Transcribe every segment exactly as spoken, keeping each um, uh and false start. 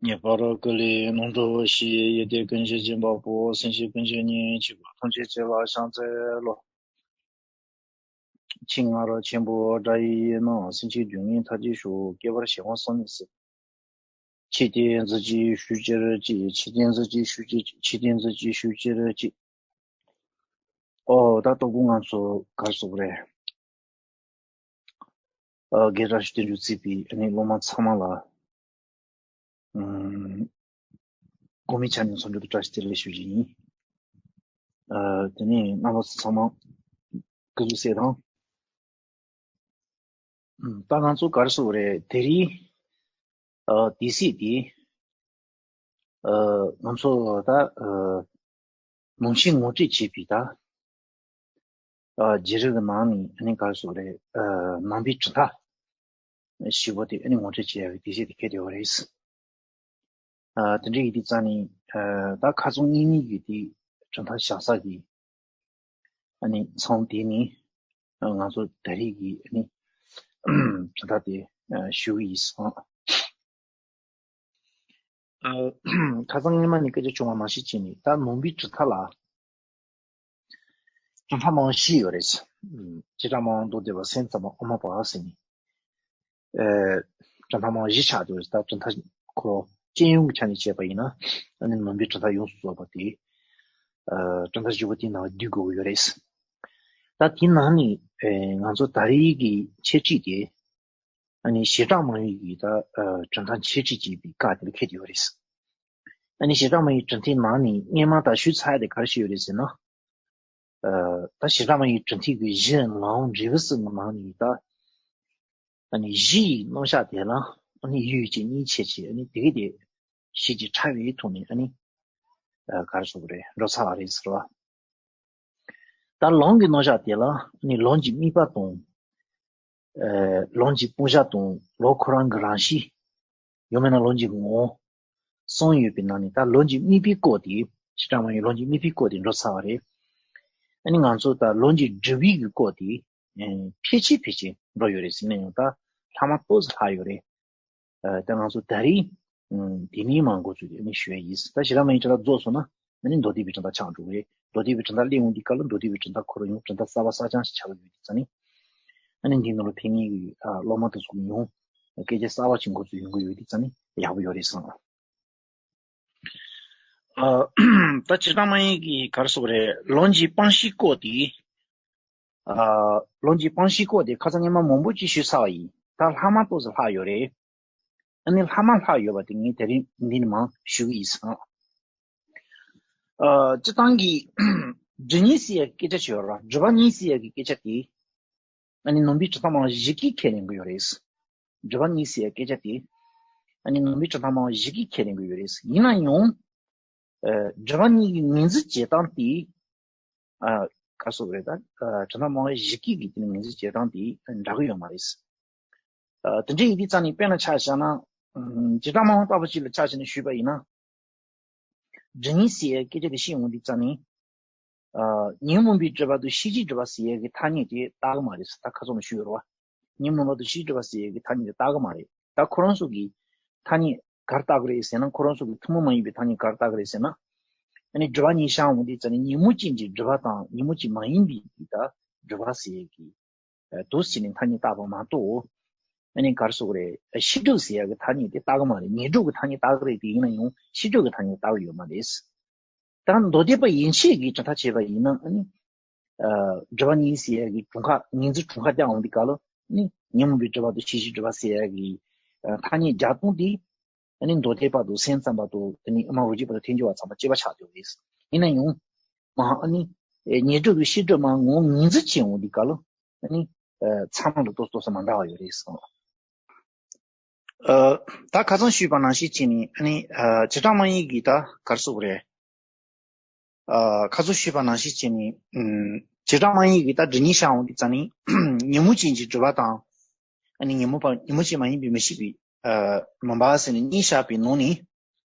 ངེས་པར་ཀུན་ལས་ནོར་འགྲོ་ཞེས། ཡེ་ཏེ་ཀུན་གཞི་སྦྱིན་པ་པོ། སེམས་ཤེས་ཀུན་གཞི་ཉིད། ཆོས་པ་ཐམས་ཅད་ཆེ་ལ་ཕྱག་འཚལ་ལོ། ཆེས་སྔ་རོལ་ཆེན་པོ་སྒྲ་ཡི་ནང་། སེམས་ཅན་སྡུག་བསྔལ་མཐར་ཆད་ཞི་བ། བསྐལ་པར་གཞན་དབང་བསམ་མི་སྲིད། ཆོས་དེ་མཛོད་ཅིག་ཞུ་ཕྱིར་ཅིག་ཆོས་དེ་མཛོད་ཅིག་ཞུ་ཕྱིར་ཅིག་ཆོས་དེ་མཛོད་ཅིག་ཞུ་ཕྱིར་ཅིག་ཨོ་ད་ལྟོ་གུ་ང་ཚོ་གར་སོགས་རེད། ཨ་དགེ་བཀྲ་ཤིས་དོན་གྲུབ་གཙོས་པའི་ཨ་ནི་སློབ་མ་ཚང་མ་ལ་ཨམ་གོང་མའི་ཆ་ནས་འཚམས་འདྲི་དང་བཀྲ་ཤིས་བདེ་ལེགས་ཞུ་རྒྱུ་ཡིན། ཨ་དེ་ནས་རྣམ་པ་ཚོ་ཚང་མ་སྐུ་གཟུགས་གསལ་ཐང་། ཨམ་ད་ང་ཚོ་གར་སོགས་རེད། དེ་རིང་ཨ་དུས་ཚོད་དེ་ཨ་ང་ཚོ་ད་ཨ་ནང་བཞིན་ངོ་སྤྲོད་བྱས་པའི་ད་ཨ་བརྗེ་རེས་ཀྱི་ནང་ནས་ཨ་ནི་ག་རེ་ཟེར་དགོས་རེད། ཨ་ནང་པའི་གྲུབ་མཐའ་ཞེ་པོ་དེ་ཨ་ནི་ངོ་སྤྲོད་བྱེད་ཡག་གི་དུས་ཚོད་དེ་འཁེལ་བསྡད་ཡོད་རེད། ཨ་དེ་འདྲ་ཡིན་དུས་ཙང་ནས་ཨ་ད་ཁ་སང་གཉིས་གཉིས་ཀྱི་དེ་གྲུབ་མཐའ་བཞག་ས་གི་ཨ་ནི་མཚམས་དེ་ནས་ཨ་ང་ཚོ་ད་རེས་ཀྱི་ཨ་ནི་གྲུབ་མཐའ་དེ་ཨ་ཞུ་གི་ཡིན་སོང་། ཨ་ཁ་སང་སྔོན་མ་ནས་སྐད་ཆ་བྱུང་བ་ནང་བཞིན་བྱས་ནས་ད་ནང་པའི་གྲུབ་མཐའ་ལ་གྲུབ་མཐའ་མང་པོ་ཞིག་ཡོད་རེད། བྱེ་བྲག་སྨྲ་བ་མདོ་སྡེ་པ། སེམས་ཙམ་པ་དབུ་མ་པ་ཟེར་ནས་ཨ་གྲུབ་མཐའ་མང་པོ་ཞིག་ཆགས་འདུག་ད་གྲུབ་མཐའ་ཁོ་སྤྱི་ཡོངས་ཀྱི་ཆ་ནས་བྱས་པ་ཡིན་ན་ཨ་ནི་ནང་པའི་གྲུབ་མཐའ་ཡོངས་སུ་རྫོགས་པ་དེ་ཨ་གྲུབ་མཐའ་བཞི་པོ་དེའི་ནང་བསྡུ་དགོས་ཀྱི་ཡོད་རེད། ད་དེའི་ནང་ནས་ཨ་ང་ཚོ་ད་རེས་ཀྱི་འཆད་ཁྲིད་དེ་ཨ་ནི་བྱེ་བྲག་སྨྲ་བའི་གི་ད་ཨ་གྲུབ་མཐའ་འཆད་ཁྲིད་བྱེད་པའི་སྐབས་དེར་འཁེལ་ཡོད་རེད། ཨ་ནི་བྱེ་བྲག་སྨྲ་བའི་གྲུབ་མཐའི་ནང་ནས་སྔོན་མ་ད་ཞུས་ཚར་ཡ་དེ་ག་རེ་ཞིག་ཡོད་རེད་ཟེར་ན། ཨ་ད་བྱེ་བྲག་སྨྲ་བའི་གྲུབ་མཐའི་གི་གཞི་ལམ་འབྲས་བུ་གསུམ་གྱི་ནང་ནས་ད་ཨ་ནི་གཞི་ཡི་རྣམ་གཞག་དེ་ལ་ཨ་ནི་ཡུལ་ཡུལ་ཅན་གཉིས་ཕྱེ་བྱས། ཨ་ནི་དེ་གི་དེ་གཞི་གི་ཕྲ་བའི་ཐོག་ནས་ཨ་ནི་ཨ་ག་རེ་ཟེར་དགོས་རེད། འགྲོ་ཚར་བ་རེད་ཟེར་བ། ད་ལམ་གྱི་རྣམ་གཞག་དེ་ལ་ནི་ལམ་གྱི་དམིགས་པ་དང་། ཨ་ལམ་གྱི་སྤུངས་ཞབས་དང་ལམ་ཁོ་རང་གི་རང་བཞིན། ཡང་མིན་ན་ལམ་གྱི་ངོ་བོ་གསུམ་ཡོད་པའི་ནང་ནས་ད་ལམ་གྱི་དམིགས་པའི་སྐོར་དེ་བྱེ་བྲག་སྨྲ་བའི་ལམ་གྱི་དམིགས་པའི་སྐོར་དེ་འགྲོ་ཚར་བ་རེད། ཨ་ནི་ང་ཚོ་ད་ལམ་གྱི་སྒྲུབ་པའི་གི་སྐོར་དེ་ཨ་ཕལ་ཆེར་ཕལ་ཆེར་འགྲོ་ཡོད་རེད་ཟེར་ན་ཡང་ད་ལྷག་མ་ཏོག་ཙམ་ལྷག་ཡོད་རེད། ཨ་ད་ང་ཚོ་ད་རེས་ཨ་དེ་ནས་མར་འགོ་ཚུགས་ཏེ་ཨ་ནི་ཞུ་ཡ་ཡིན། ད་བྱེ་བྲག་སྨྲ་བའི་གྲུབ་མཐའ་རྫོགས་སོང་ན་ཨ་ནི་མདོ་སྡེ་པའི་གྲུབ་མཐའ་ཆགས་འགྲོ་གི་རེད། མདོ་སྡེ་པའི་གྲུབ་མཐའ་སླེབས་འོང་དུས་སྐབས་ལ་མདོ་སྡེ་པའི་གྲུབ་མཐའ་ཁོ་རང་ཡང་གྲུབ་མཐའ་གསར་པ་གསར་རྐྱང་ཞིག་ཆགས་ཀྱི་ཡོད་དུས་ཙང་ནི། ཨ་ནི་འདིའི་ནང་ལ་ཕེབས་མཁན་གྱི་ཨ་སློབ་མ་དེ་ཚོ་ཡང་སྐད་ཆ་གསར་པ་ཞིག་འགོ་ཚུགས་ཡོང་གི་ཡོད་དུས་ཙང་ནི་ཡག་པོ་ཡོད་རེད་བསམ། ཨ་ད་བྱེ་བྲག་སྨྲ་བའི་གི་ག་རེ་ཟེར་དགོས་རེད། ལམ་གྱི་སྤང་བྱའི་སྐོར་དེ། ཨ་ལམ་གྱི་སྤང་བྱའི་སྐོར་དེ་ཁ་སང་སྔོན་མ་མང་པོ་ཅིག་ཞུས་ཚར་བ་ཡིན། ད་ལྷག་མ་ཏོག་ཙམ་ལྷག་ཡོད་རེད། ཨ་ནི་ལྷག་མ་ལྷག་ཡོད་པ་དེ་ངས་དེ་རིང་འདི་ནས་མར་ཞུ་གི་ཡིན་སོང་། ཨ་སྤྱིར་བཏང་གི་སྒྲུབ་གཉིས་ཟེར་ཡག་གི་སྐད་ཆ་ཅིག་ཡོད་རེད་བ། སྒྲུབ་པ་གཉིས་ཟེར་ཡག་གི་སྐད་ཆ་དེ་ཨ་ནི་ནང་པའི་གྲུབ་མཐའ་མང་པོ་ཞིག་གིས་ཁས་ལེན་གྱི་ཡོད་རེད། སྒྲུབ་པ་གཉིས་ཟེར་ཡག་སྐད་ཆ་དེ་ཨ་ནི་ནང་པའི་གྲུབ་མཐའ་མང་པོ་ཞིག་གིས་ཁས་ལེན་གྱི་ཡོད་རེད། ཡིན་ན་ཡང་ཨ་སྒྲུབ་པ་གཉིས་ཀྱི་ངོས་འཛིན་བྱེད་སྟངས་དེ་ཨ་ག་རེ་ཟེར་དགོས་རེད། ད་ཨ་གྲུབ་མཐའ་སྨྲ་བ་ཞིག་གིས་དེ་ནི་ངོས་འཛིན་བྱེད་སྟངས་དེ་འདྲ་གི་ཡོད་མ་རེད། ཨ་དེ་འདྲ་ཡིན་དུས་ཙང་ནས་དཔེར་ན་ཆ་བཞག་ན། ཨ་བྱེ་བྲག་སྨྲ་བ་ལྟ་བུ་ཅིག་ལ་ཆ་བཞག་ནས་ཞུས་པ་ཡིན་ན། སྒྲུབ་གཉིས་ཟེར་ཡའི་སྐད་ཆ་དེ་བཤད་འོང་དུས་ཙང་ནས། ཨ་ཉོན་མོངས་པའི་སྒྲིབ་པ་དང་ཤེས་བྱའི་སྒྲིབ་པ་ཟེར་ཡའི་ཐ་སྙད་དེ་བཏགས་ཀྱི་མ་རེད་ཟེར། ད་ཁ་སང་ལ་ཞུས་ཡོད་རེད་བ། ཉོན་མོངས་པ་དང་ཤེས་བྱའི་སྒྲིབ་པ་ཟེར་ཡའི་ཐ་སྙད་དེ་བཏགས་ཀྱི་མ་རེད། ད་ཁོ་རང་ཚོ་གི་ཐ་སྙད་ག་རེ་བཏགས་ཀྱི་རེད་ཟེར་ན། ཁོ་རང་ཚོ་གི་ཐུན་མོང་མ་ཡིན་པའི་ཐ་སྙད་ག་རེ་བཏགས་ཀྱི་རེད་ཟེར་ན། ཨ་ནི་སྒྲུབ་པ་གཉིས་བཞག་འོང་དུས་ཙང་ནས་ཉོན་མོངས་ཅན་གྱི་སྒྲིབ་པ་དང་ཉོན་མོངས་ཅན་མ་ཡིན་པའི་གི་ད་སྒྲིབ་པ་ཟེར་ཡའི་གི་ཨ་དུ་ཟེར་ནས་ཐ་སྙད་བཏགས་པ་མ་གཏོགས། ཨ་ནི་ག་རེ་ཟེར་དགོས་རེད། ཨ་ཤེས་སྒྲིབ་ཟེར་ཡ་གི་ཐ་སྙད་དེ་བཏགས་ཀྱི་མ་རེད། ཉོན་སྒྲིབ་ཀྱི་ཐ་སྙད་བཏགས་ཀྱི་རེད་དེ། ཡིན་ན་ཡང་ཤེས་སྒྲིབ་ཀྱི་ཐ་སྙད་བཏགས་ཀྱི་ཡོད་མ་རེད། ད་མདོ་སྡེ་པ་ཡན་ཆད་ཀྱིས་གྲུབ་མཐའ་བྱས་པ་ཡིན་ན། ཨ་ནི་ཨ་སྒྲུབ་པ་གཉིས་ཟེར་ཡ་གི་གྲུབ་མཐའ་ངོས་འཛིན་གྲུབ་མཐའ་བརྒྱབ་འོང་དུས་སྐབས་ལ་ཨ་ནི་ཉོན་མོངས་པའི་སྒྲིབ་པ་དང་ཤེས་བྱའི་སྒྲིབ་པ་ཟེར་ཡ་གི་ཨ་ཐ་སྙད་སྦྱར་སྟངས་དེ། ཨ་ནི་མདོ་སྡེ་པ་དང་སེམས་ཙམ་པ་དང་དེ་ནས་དབུ་མ་རིགས་པ་དང་ཐལ་འགྱུར་བ་ཚང་མ་གཅིག་པ་ཆགས་ཡོད་རེད། ཡིན་ན་ཡང་མ་ཨ་ནི་ཨེ་ཉོན་སྒྲིབ་ཀྱི་ཤེས་སྒྲིབ་མ་ངོ་ངོས་འཛིན་བྱེད་འོང་དུས་སྐབས་ལ་ཨ་ནི་ཨ་ཚང་མ་ལ་ཏོག་ཙམ་ཏོག་ཙམ་མ་འདྲ་བ་ཡོད་རེད་གསུངས། ཨ་ད་ཁ་སང་ཞུས་པ་ནང་བཞིན་བྱས་ནས་ཨ་ནི་ཨ་བྱེ་བྲག་སྨྲ་བའི་གི་ད་ག་རེ་ཟེར་དགོས་རེད། ཨ་ཁ་སང་ཞུས་པ་ནང་བཞིན་བྱས་ནས་ཨམ་བྱེ་བྲག་སྨྲ་བའི་གི་ད་སྒྲུབ་གཉིས་བཞག་འོང་དུས་ཙང་ནས་ཉོན་མོངས་ཅན་གྱི་སྒྲིབ་པ་དང་། ཨ་ནི་ཉོན་མོངས་པ་ཉོན་མོངས་ཅན་མ་ཡིན་པའི་མི་ཤེས་པའི་ཨ་མུན་པ་ཟེར་ནས་གཉིས་བཞག་པའི་ནང་ནས།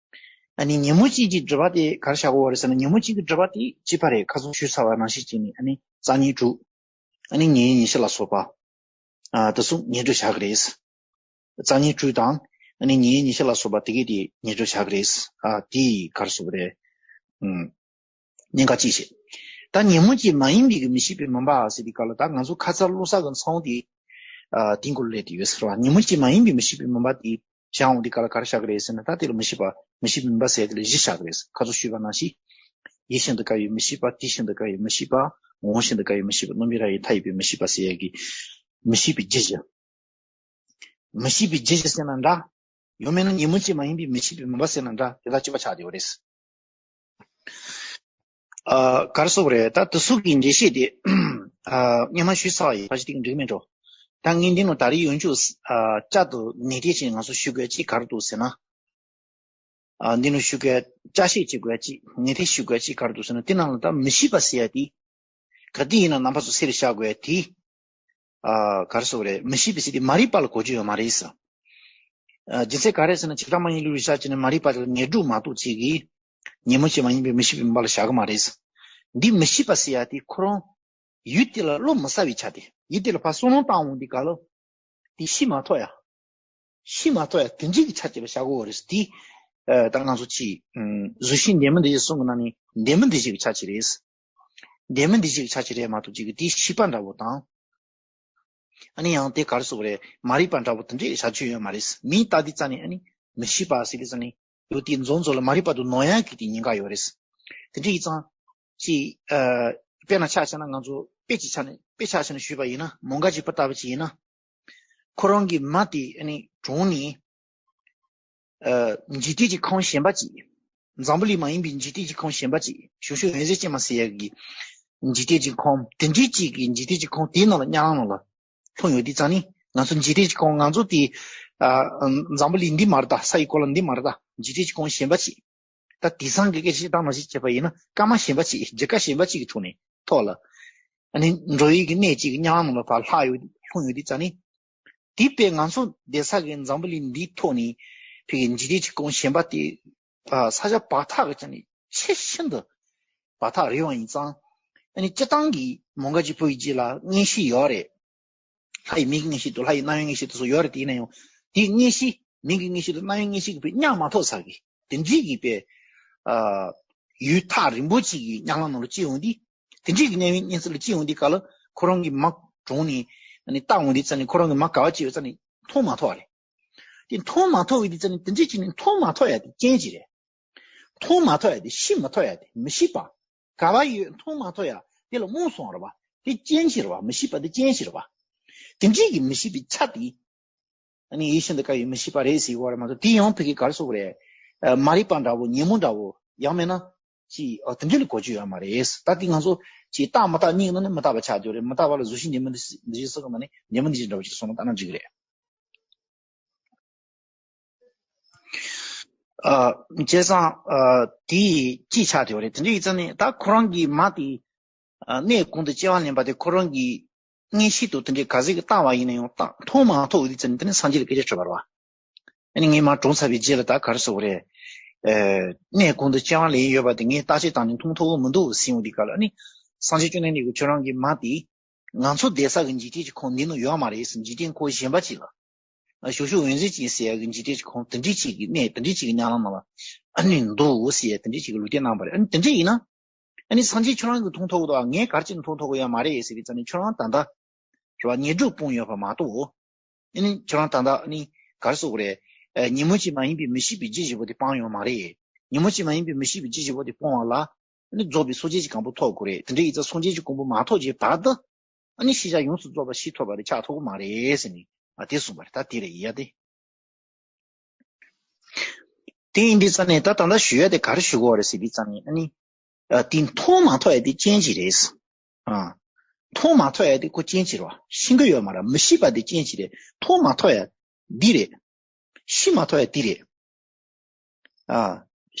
ཨ་ནི་ཉོན་མོངས་ཅན་གྱི་སྒྲིབ་པ་དེ་ག་རེ་བཞག་དགོས་པ་རེད་ཟེར་ན། ཉོན་མོངས་ཅན་གྱི་སྒྲིབ་པ་དེ་གཅིག་པ་རེད། ཁ་སང་ཞུས་ཚར་བ་ནང་བཞིན་བྱས་ནས་ཨ་ནི་རྩ་ཉིད་དྲུག་ཨ་ནི་ཉེ་ཉེ་ཤེས་ལ་སོགས་པ། ཨ་དེ་ཚོ་ཉོན་སྒྲིབ་བཞག་གི་རེད། རྩ་ཉིད་དྲུག་དང་ ཨ་ནི་ཉེ་ཉེ་ཤེས་ལ་སོགས་པ་དེ་གས་དེ་ཉེར་སྦྱོར་བྱ་གི་རེད། ཨ་དེ་ག་རེ་ཟེར་དགོས་རེད། ཨུམ། གཉིས་ཀ་གཅིག་བྱེད། ད་ཉོན་མོངས་ཅན་མ་ཡིན་པའི་གི་མི་ཤེས་པའི་མུན་པ་ཟེར་དུས་སྐབས་ལ་ད་ང་ཚོ་ཁ་ཚ་བློ་གསར་གི་ཚོང་དེ། ཨ་དེ་འགོ་ལས་དེ་ཡོད་ཟེར་བ། ཉོན་མོངས་ཅན་མ་ཡིན་པའི་མི་ཤེས་པའི་མུན་པ་དེ་བཞག་འོང་དུས་སྐབས་ལ་ག་རེ་བྱ་གི་རེད་ཟེར་ན། ད་དེ་ལ་མི་ཤེས་པ་མི་ཤེས་པའི་མུན་པ་ཟེར་དེ་ལ་བཞི་བྱ་གི་རེད། ཁ་ཚོ་ཞུས་པ་ནང་བཞིན། ཡིད་བཞིན་དུ་དགའ་བའི་མི་ཤེས་པ། དེ་བཞིན་དུ་དགའ་བའི་མི་ཤེས་པ། ངོ་བོ་བཞིན་དུ་དགའ་བའི་མི་ཤེས་པ། རྣམ་པའི་རང་བཞིན་མཐའ་ཡས་པའི་མི་ཤེས་པ་ཟེར་ཡས་ཀྱི་མི་ཤེས་པའི་རྒྱུ་བཞི། མི་ཤེས་པའི་རྒྱུ་བཞི་ཟེར་ན་འདྲ། ཡང་མིན་ན་ཉོན་མོངས་ཅན་མ་ཡིན་པའི་མི་ཤེས་པའི་མུན་པ་ཟེར་ན་འདྲ། དེ་དག་གཅིག་པ་ཆགས་བསྡད་ཡོད་རེད། ཨ་ག་རེ་ཟེར་དགོས་རེད། ད་དེ་ཚོ་གི་འགྲེལ་བཤད་དེ་ཨ་སྔོན་མ་ཞུས་ཚར་བ་ཡིན། ཕལ་ཆེར་དེ་གི་འགྲིག་མེད་འགྲོ། ད་ངས་འདི་ནང་ད་རེས་ཡང་བསྐྱར་ཨ་བསྐྱར་དུ་ནན་ཏན་བྱས་ང་ཚོ་ཞུ་དགོས་ཅིག་ག་རེ་འདུག་ཟེར་ན། ཨ་འདི་ནང་ཞུ་དགོས་བསྐྱར་བཤད་བྱེད་དགོས་ཅིག་ནན་ཏན་ཞུ་དགོས་ཅིག་ག་རེ་འདུག་ཟེར་ན། དེ་ནང་ལ་ད་མི་ཤེས་པ་ཟེར་ཡ་དེ། ག་དུས་ཡིན་ན་རྣམ་པ་ཚོ་སེམས་ལ་བཞག་དགོས་ཡ་དེ། ཨ་ག་རེ་ཟེར་དགོས་རེད། མི་ཤེས་པ་ཟེར་དེ་མ་རིག་པ་ལ་གོ་རྒྱུ་ཡོད་མ་རེད་ཟེར། ཨ་རྒྱུ་མཚན་ག་རེ་ཟེར་ན། བྱེ་བྲག་སྨྲ་བའི་ལུགས་ལ་བཞག་བྱས་ནས་མ་རིག་པ་དེ་ལ་ངན་འགྲོ་མ་གཏོགས་ཅིག་གིས་ཉོན་མོངས་ཅན་མ་ཡིན་པའི་མི་ཤེས་པའི་མུན་པ་ལ་བཞག་གི་མ་རེད་ཟེར། འདི་མི་ཤེས་པ་ཟེར་ཡ་དེ་ཁོ་རང་ཡུལ་དེ་ལ་བློ་མི་གསལ་བའི་ཆ་དེ། ཡུལ་དེ་ལ་ཕར་བསམ་བློ་བཏང་འོང་དུས་སྐབས་ལ་དེ་ཤེས་མ་ཐུབ་ཡ། ཤེས་མ་ཐུབ་ཡ་དེ་འདྲའི་གི་ཆ་བྱས་པ་བཞག་གི་ཡོད་རེད་ཟེར། དེ་ཨ་ད་ང་ཚོ་ཅིག་ཨུམ་གཟུགས་ཤེས་འདས་མ་འདས་ཀྱི་གསུང་གི་ནང་ནས་འདས་མ་འདས་ཀྱི་ཆ་ཅིག་རེད། འདས་མ་འདས་ཀྱི་ཆ་ཅིག་རེད་མ་གཏོགས་ཅིག་གི་དེ་ཤེས་པ་འདྲ་བོ་དང་། ཨ་ནི་ཡང་དེ་ག་རེ་ཟེར་དགོས་རེད། མ་རིག་པ་འདྲ་བོ་དེ་འདྲའི་བྱ་སྤྱོད་ཡོད་མ་རེད། མིང་བཏགས་དུས་ཙ་ནས་ཨ་ནི་མི་ཤེས་པ་ཟེར་དུས་ཙ་ནས་ཡུལ་དེའི་འཛོམས་འཛོམས་ལ་མ་རིག་པ་དུ་ནོར་ཡག་གི་དེ་ཉེན་ཁ་ཡོད་རེད། དེ་འདྲ་ཡིན་ཙང་། ཅིག་ཨ་དཔེར་ན་ཆ་བཞག་ན་ང་ཚོ་དཔེ་ཅིག་ཆ་ནས་དཔེ་ཆ་བཞག་ནས་ཞུས་པ་ཡིན་ན། མོའུ་འགལ་གྱི་བུ་ལྟ་བུ་ཅིག་ཡིན་ན། ཁོ་རང་གི་མ་དེ་ཨ་ནི་གྲོངས་ནས། ཨ་འཇིག་རྟེན་གྱི་ཁམས་གཞན་པ་ཅིག་འཛམ་བུ་གླིང་མ་ཡིན་པའི་འཇིག་རྟེན་གྱི་ཁམས་གཞན་པ་ཅིག་བྱང་ཆུབ་འོད་གསལ་ཅན་མ་ཟེར་ཡག་གི་འཇིག་རྟེན་གྱི་ཁམས་དེ་འདྲའི་ཅིག་གི་འཇིག་རྟེན་གྱི་ཁམས་དེའི་ནང་ལ་དམྱལ་བ་ནང་ལ་ལྷུང་ཡོང་དུས་ཙ་ནས། ང་ཚོ་འཇིག་རྟེན་གྱི་ཁམས་ང་ཚོ་དེ་ཨ་འཛམ་བུ་གླིང་འདི་མ་རེད་ད། ས་ཡི་གོ་ལ་འདི་མ་རེད་ད། འཇིག་རྟེན་གྱི་ཁམས་གཞན་པ་ཅིག་ད་དེང་སང་གི་སྐད་ཆ་བཤད་སྟངས་ནང་བཞིན་བྱས་པ་ཡིན་ན། སྐར་མ་གཞན་པ་ཅིག་རྒྱ་གར་གཞན་པ་ཅིག་གི་ཐོག་ནས་ཐོག་ལ་ཨ་ནི་འགྲོ་བའི་གི་གནས་ཅིག་གི་དམྱལ་བ་ནང་ལ་ཕར་ལྷག་ཡོང་ལྷུང་ཡོང་དུས་ཙ་ནས། དེ་དཔེ་ང་ཚོ་བསྡད་ས་གི་འཛམ་བུ་གླིང་འདིའི་ཐོག་ནས་ཕ་གི་འཇིག་རྟེན་གྱི་ཁམས་གཞན་པ་དེ། ཨ་ས་ཆ་བར་ཐག་གི་ཆ་ནས་ཆེས་ཤིན་ཏུ་བར་ཐག་རིང་བ་ཡིན་ཙང་། ཨ་ནི་སྤྱིར་བཏང་གི་མོའུ་འགལ་གྱི་བུ་ཡི་རྗེས་ལ་མངོན་ཤེས་ཡོད་རེད། ལྷ་ཡི་མིག་གི་མངོན་ཤེས་དང་ལྷ་ཡི་རྣ་བའི་མངོན་ཤེས་དེ་ཚོ་ཡོད་རེད། དེ་ཡིན་ན་ཡང་དེའི་མངོན་ཤེས། མིག་གི་མངོན་ཤེས་དང་རྣ་བའི་མངོན་ཤེས་ཀྱིས་དཔེ་མྱང་མ་ཐུབ་ས་གི་དེ་འདྲའི་གི་དཔེ། ཨ་ཡུལ་ཐག་རིང་པོ་ཅིག་གི་དམྱལ་བ་ནང་ལ་སྐྱེ་ཡོང་དུས། དེ་འདྲའི་གི་དམྱལ་བའི་གནས་ཚུལ་ལ་སྐྱེ་ཡོང་དུས་སྐབས་ལ་ཁོ་རང་གི་མ་གྲོངས་ནས་ཨ་ནི་བལྟ་འོང་དུས་ཙ་ནས། ཁོ་རང་གི་མ་ག་པར་སྐྱེས་ཡོད་ཙ་ནས་མཐོང་མ་ཐུབ་པ་རེད། དེ་མཐོང་མ་ཐུབ་པའི་དུས་ཙ་ནས་དེ་འདྲའི་ཅིག་ནས་མཐོང་མ་ཐུབ་ཡ་དེ་རྐྱེན་ཅིག་རེད། མཐོང་མ་ཐུབ་ཡ་དེ། ཤེས་མ་ཐུབ་ཡ་དེ། མི་ཤེས་པ། ག་པར་ཡོད་མཐོང་མ་ཐུབ་ཡ་དེ་ལ་རྨོངས་སོང་བ་རེད་པ། དེ་རྐྱེན་ཅིག་རེད་པ། མི་ཤེས་པ་དེ་རྐྱེན་ཅིག་རེད་པ། དེ་འདྲའི་གི་མི་ཤེས་པའི་ཆ་དེ། ཨ་ནི་ཡིད་བཞིན་དུ་དགའ་བའི་མི་ཤེས་པ་རེད་ཟེར་གྱི་ཡོད་རེད་མ་གཏོགས། དེ་ཡང་ཕ་གི་ག་རེ་ཟེར་དགོས་རེད། ཨ་མ་རིག་པ་འདྲ་བོ། ཉོན་མོངས་འདྲ་བོ། ཡང་མིན་ན་ཅིག་ཨ་དེ་འདྲ་ལ་གོ་རྒྱུ་ཡོད་མ་རེད། ད་དེ་ང་ཚོ་ཅིག་རྟག་མི་རྟག་གཉིས་ནང་ནས་མི་རྟག་པ་ཆགས་བསྡད་ཡོད་རེད། མི་རྟག་པ་ལ་གཟུགས་གཞི་འདས་མ་འདས་གཞི་ཟེར་གྱི་ནང་ནས་འདས་མ་འདས་གཞི་འདྲ་བོ་ཅིག་སོང་ན་ད་ནང་འགྲིག་གི་རེད། ཨ་བྱས་ཙང་ཨ་དེ་ཅིག་ཆགས་བསྡད་ཡོད་རེད། དེ་འདྲ་ཡིན་ཙང་ནས་ད་ཁོ་རང་གི་མ་དེ་ཨ་གནས་གང་དུ་སྐྱེ་བ་ལེན་པ་དེ་ཁོ་རང་གི་མངོན་ཤེས་དང་དེ་འདྲའི་ག་ཚད་ཀྱིས་བཏང་བ་ཡིན་ན་ཡང་། བཏང་མཐོང་མ་ཐུབ་པའི་དུས་ཙམ་ནས་དེ་ནི་སངས་རྒྱས་ལ་སྐད་ཆ་དྲི་བ་རེད་པ། ཨ་ནི་ངའི་མ་གྲོངས་ཚར་བའི་རྗེས་ལ་ད་ག་རེ་ཟེར་དགོས་རེད། ཨ་གནས་གང་དུ་སྐྱེ་བ་ལེན་ཡོད་པ་དེ་ངས་བརྟག་དཔྱད་བཏང་ནས་མཐོང་ཐུབ་ཀྱི་མི་འདུག་ཟེར་ཡོང་དུས་སྐབས་ལ། ཨ་ནི་སངས་རྒྱས་བཅོམ་ལྡན་འདས་ཀྱིས་ཁྱོད་རང་གི་མ་དེ་ང་ཚོ་བསྡད་ས་གི་འཇིག་རྟེན་གྱི་ཁམས་འདི་ནང་ཡོད་མ་རེད་ཟེར། འཇིག་རྟེན་ཁམས་གཞན་པ་ཅིག་ལ། ཨ་བྱང་ཆུབ་འོད་གསལ་ཅན་ཟེར་ཡག་གི་འཇིག་རྟེན་གྱི་ཁམས་དེ་འདྲའི་ཅིག་གི་གནས་དེ་འདྲའི་ཅིག་གི་དམྱལ་བ་ནང་ལ་ཨ་ནི་འདུག་ཟེར་ཡ་དེ་འདྲའི་ཅིག་གི་ལུང་བསྟན་གནང་བ་རེད། ཨ་ནི་དེ་འདྲ་ཡིན་ན། ཨ་ནི་སངས་རྒྱས་ཁྱོད་རང་གིས་མཐོང་ཐུབ་ཀྱི་འདུག་ཨ་ངས་ག་རེ་བྱས་ནས་མཐོང་ཐུབ་ཀྱི་ཡོད་མ་རེད་ཟེར་དུས་ཙམ་ནས། ཁྱོད་རང་ད་ལྟ་རེད་པ། ཉེར་སྦྱོར་སྤངས་ཡོད་པ་མ་གཏོགས། ཨ་ནི་ཁྱོད་རང་ད་ལྟ་ཨ་ནི་ག་རེ་ཟེར་དགོས་རེད། ཨ་ཉོན་མོངས་ཅན་མ་ཡིན་པའི་མི་ཤེས་པའི་རྒྱུ་བཞི་པོ་དེ་སྤངས་ཡོད་མ་རེད། ཉོན་མོངས་ཅན་མ་ཡིན་པའི་མི་ཤེས་པའི་རྒྱུ་བཞི་པོ་དེ་སྤོང་བ་ལ་ཨ་ནི་རྫོགས་པའི་སངས་རྒྱས་ཀྱི་གོ་འཕང་ཐོབ་དགོས་རེད། དེ་འདྲ་ཡིན་ཙང་སངས་རྒྱས་ཀྱི་གོ་འཕང་མ་ཐོབ་ཀྱི་བར་དུ་ཨ་ནི་ཤེས་བྱ་ཡོངས་སུ་རྫོགས་པ་ཤེས་ཐུབ་པ་དེ་ཆགས་ཐུབ་ཀྱི་མ་རེད་ཟེར་ནས། ཨ་དེ་གསུངས་པ་རེད། ད་དེ་རེད་ཡ་དེ། དེ་ཡིན་དུས་ཙ་ནས་ད་ད་ལྟ་ཞུ་ཡ་དེ་ག་རེ་ཞུ་དགོས་རེད་ཟེར་དུས་ཙ་ནས། ཨ་ནི་ཨ་དེ་མཐོང་མ་ཐུབ་ཡ་དེ་རྐྱེན་ཅིག་རེད། ཨ་མཐོང་མ་ཐུབ་ཡ་དེ་ཁོ་རྐྱེན་ཅིག་རེད་པ། ཤེས་ཀྱི་ཡོད་མ་རེད། མི་ཤེས་པ་དེ་རྐྱེན་ཅིག་རེད། མཐོང་མ་ཐུབ་ཡ་འདི་རེད། ཤེས་མ་ཐུབ་ཡ་འདི་རེད། ཨ་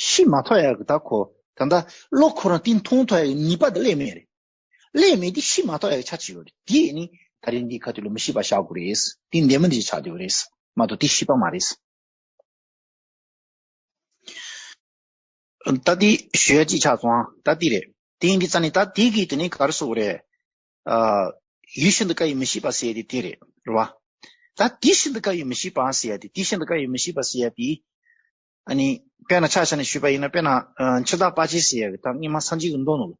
ཤེས་མ་ཐུབ་ཡ་གི་ད་ཁོ་ད་ལྟ་བློ་ཁོ་རང་དེ་མཐོང་ཐུབ་ཡ་གི་ནུས་པ་དེ་སླེབས་མེད་རེད། སླེབས་མེད་དེ་ཤེས་མ་ཐུབ་ཡ་གི་ཆ་ཅིག་ཡོད་རེད། དེ་ནི་ད་རེས་འདི་ཁ་ཐུག་ལ་མི་ཤེས་པ་བཞག་དགོས་རེད། དེ་འདས་མ་འདས་ཆགས་བསྡད་ཡོད་རེད་མ་གཏོགས་དེ་ཤེས་པ་མ་རེད། ད་དེ་ཞུ་ཡ་གཅིག་ཆགས་སོང་ཨ། ད་དེ་རེད། དེ་ཡིན་དུས་ཙ་ནས་ད་དེ་གི་དེ་ནས་ག་རེ་ཟེར་དགོས་རེད། ཨ་ཡིད་བཞིན་དུ་དགའ་བའི་མི་ཤེས་པ་ཟེར་དེ་དེ་རེད། རེད་པ། ད་དེ་བཞིན་དུ་བཀའ་ཡིས་མི་ཤིགས་པ་ཟེར་ཡ་དེ། དེ་བཞིན་དུ་བཀའ་ཡིས་མི་ཤིགས་པ་ཟེར་ཡ་དེ། ཨ་ནི་དཔེར་ན་ཆ་བཞག་ནས་ཞུས་པ་ཡིན་ན། དཔེར་ན་ཨ་འཆི་བདག་དཔལ་སྐྱེས་ཟེར་ཡ་གི་ད་སྔོན་མ་སངས་རྒྱས་ཀྱི་མདོ་ནང་ལ།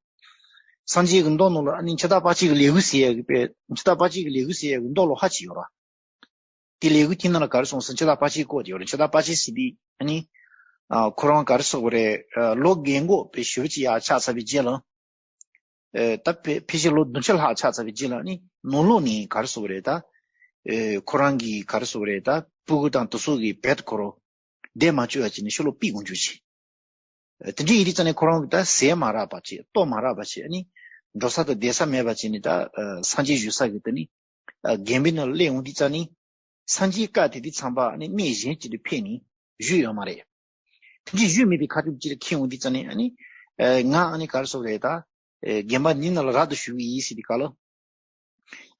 སངས་རྒྱས་ཀྱི་མདོ་ནང་ལ་ཨ་ནི་འཆི་བདག་དཔལ་སྐྱེས་ཀྱི་ལས་འགུལ་ཟེར་ཡ་གི་དཔེ། འཆི་བདག་དཔལ་སྐྱེས་ཀྱི་ལས་འགུལ་ཟེར་ཡ་གི་མདོ་ལོ་ཧ་ཅིག་ཡོད་ར། དེ་ལས་འགུལ་དེ་ནང་ལ་ག་རེ་གསུངས་སོང་། འཆི་བདག་དཔལ་སྐྱེས་སྐོར་དེ་ཡོད་རེད། འཆི་བདག་དཔལ་སྐྱེས་ཟེར་དེ་ཨ་ནི་ཨ་ཁོ་རང་ག་རེ་ཟེར་དགོས་རེད། ཨ་ལོ་རྒན་གོག་དཔེ་ཞེ་པོ་ཅིག་ཡར་ཆགས་ཚར་བའི་རྗེས་ལ། ཨེ་ད་ཕལ་ཕལ་ཆེར་ལོ་བདུན་ཅུ་ལྷག་ཆགས་ཚར་བའི་རྗེས་ལ་ཨ་ནི་ནང་ལོགས་ནས་ག་རེ་ཟེར་དགོས་རེད། ད་ཨེ་ཁོ་རང་གི་ག་རེ་ཟེར་དགོས་རེད། ད་སྤུ་གུ་དང་དེ་ཚོ་གི་བེད་ཁོ་རང་བསྡད་མ་བཅུག་ཡ་བྱས་ནས་ཕྱི་ལོགས་ཕུད་དགོས་བཅུག་བྱས། དེ་འདྲ་ཡིན་དུས་ཙང་ནས་ཁོ་རང་གིས་ད་ཟས་མ་རག་པ་བྱས། ལྟོ་མ་རག་པ་བྱས། ཨ་ནི་འགྲོ་ས་དང་བསྡད་ས་མེད་པ་བྱས་ནས། ད་ཨ་སངས་རྒྱས་བཞུགས་ས་གི་དེ་ནི་ཨ་དགོན་པའི་ནང་སླེབས་འོང་དུས་ཙང་ནི། སངས་རྒྱས་བཀའ་དེ་དུས་ཙམ་པ་ཨ་ནི་གནས་གཞན་ཅིག་ཏུ་ཕེབས་ནས་བཞུགས་ཡོད་མ་རེད། དེ་འདྲ་བཞུགས་མེད་པའི་ཁ་ཐུག་ཅིག་ལ་འཁེལ་འོང་དུས་ཙང་ནས། ཨ་ནི་ཨ་ང་ཨ་ནི་ག་རེ་ཟེར་དགོས་རེད། ད་ཨ་དགོན་པ་འདི་ནང་ལ་རབ་ཏུ་བཞུགས་ཀྱི་ཡིན་ཟེར་དུས་སྐབས་ལ།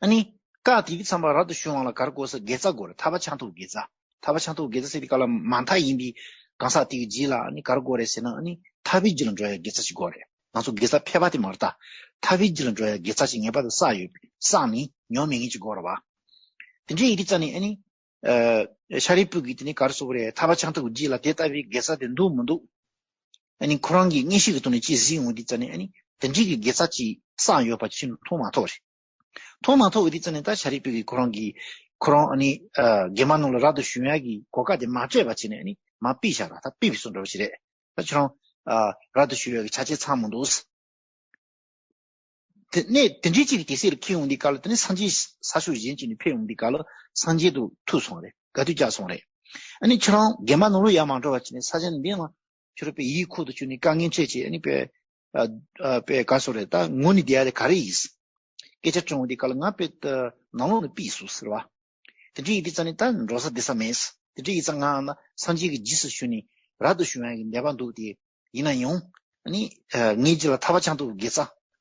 ཨ་ནི་བཀའ་དེ་གི་མཚམས་པ་རབ་ཏུ་བྱུང་བ་ལ་ག་རེ་དགོས་ཟེར། དགེ་རྩ་དགོས་རེད། ཐར་པ་ཆགས་ཐོབ་དགེ་རྩ། ཐར་པ་ཆགས་ཐོབ་དགེ་རྩ་ཟེར་དུས་སྐབས་ལ་མ་མཐའ་ཡིན་པའི་གང་ཟག་དེ་གི་རྗེས་ལ་ཨ་ནི་ག་རེ་དགོས་རེད་ཟེར་ན། ཨ་ནི་ཐར་པའི་རྒྱུ་ལ་འགྲོ་ཡ་དགེ་རྩ་ཞིག་དགོས་རེད། ང་ཚོ་དགེ་རྩ་ཕལ་པ་དེ་མ་རེད། ད་ཐར་པའི་རྒྱུ་ལ་འགྲོ་ཡ་དགེ་རྩ་ཞིག་ངེས་པར་དུ་བསགས་ཡོད། བསགས་ནས་ཉམས་མེད་མཁན་ཅིག་དགོས་རེད་བ། དེ་འདྲ་ཡིན་དུས་ཙང་ནས་ཨ་ནི་ཨ་ཤཱ་རིའི་བུ་གིས་དེ་ནི་ག་རེ་ཟེར་དགོས་རེད། ཐར་པ་ཆགས་ཐོབ་ཀྱི་རྗེས་ལ་དེ་ལྟ་བུའི་དགེ་རྩ་དེ་འདུག་མི་འདུག་ཨ་ནི་ཁོ་རང་གིས་མངོན་ཤེས་ཀྱི་ཐོག་ནས་ཅིག་གཟིགས་འོང་དུས་ཙང་ནས། ཨ་ནི་དེ་འདྲའི་གི་དགེ་རྩ་ཅིག་བསགས་ཡོད་པ་ཅིག་མཐོང་མ་ཐུབ་རེད། མཐོང་མ་ཐུབ་པ་དུས་ཙང་ནས་ད་ཤཱ་རིའི་བུ་གིས་ཁོ་རང་གིས། ཁོ་རང་ཨ་ནི་ཨ་དགོན་པ་ནང་ལ་རབ་ཏུ་བྱུང་ཡག་གི་གོ་སྐབས་དེ་མ་སྤྲད་པ་བྱས་ནས། ཨ་ནི་མར་ཕུད་བཞག་ར། ད་ཕུད་པའི་བཟོ་འདྲ་བོ་ཞིག་རེད། ད་ཁྱོད་རང་ཨ་རབ་ཏུ་བྱུང་ཡག་གི་ཆ་རྐྱེན་ཚང་མི་འདུག་དེ་ནས་དེ་འདྲའི་ཅིག་གི་དུས་ཚོད་ལ་འཁེལ་འོང་དུས་སྐབས་ལ། དེ་ནས་སངས་རྒྱས་ས་ཕྱོགས་གཞན་ཅིག་ནས་ཕེབས་འོང་དུས་སྐབས་ལ་སངས་རྒྱས་དང་ཐུག་སོང་རེད། དགའ་སྡུག་རྒྱག་སོང་རེད། ཨ་ནི་ཁྱོད་རང་དགོན་པ་ནང་ལོགས་ཡར་མ་འགྲོ་བ་བྱས་ནས་ས་ཆ་འདི་ནང་ཁྱོད་རང་དཔེ་ཡིད་ཁུག་ཏུ་བཅུག་ནས་དཀའ་ངལ་འཕྲད་བྱས། ཨ་ནི་དཔེ་ཨ་ཨ་དཔེ་ག་རེ་ཟེར་དགོས་རེད། ད་ངུ་ནས་བསྡད་ཡ་དེ་ག་རེ་ཡིན། སྐད་ཆ་དྲི་འོང་དུས་སྐབས་ལ་ང་དཔེ་ད་ནང་ལོགས་ནས་ཕུད་སོང་ཟེར་བ། དེ་འདྲ་ཡིན་དུས་ཙང་ནས་ད་འགྲོ་ས་བསྡད་ས་མེད། དེ་འདྲ་ཡིན་ཙང་ང་ཨ་ནི་སངས་རྒྱས་ཀྱི་རྗེས་སུ་ཞུགས་ནས་རབ་ཏུ་བྱུང་ཡག་གི་འདོད་པ་འདུག་སྟེ། ཡིན་ན་ཡང་ཨ་ནི་ཨ་ངའི་རྗེས་ལ་ཐར་པ་ཆགས་ཐོབ་དགེ་རྩ་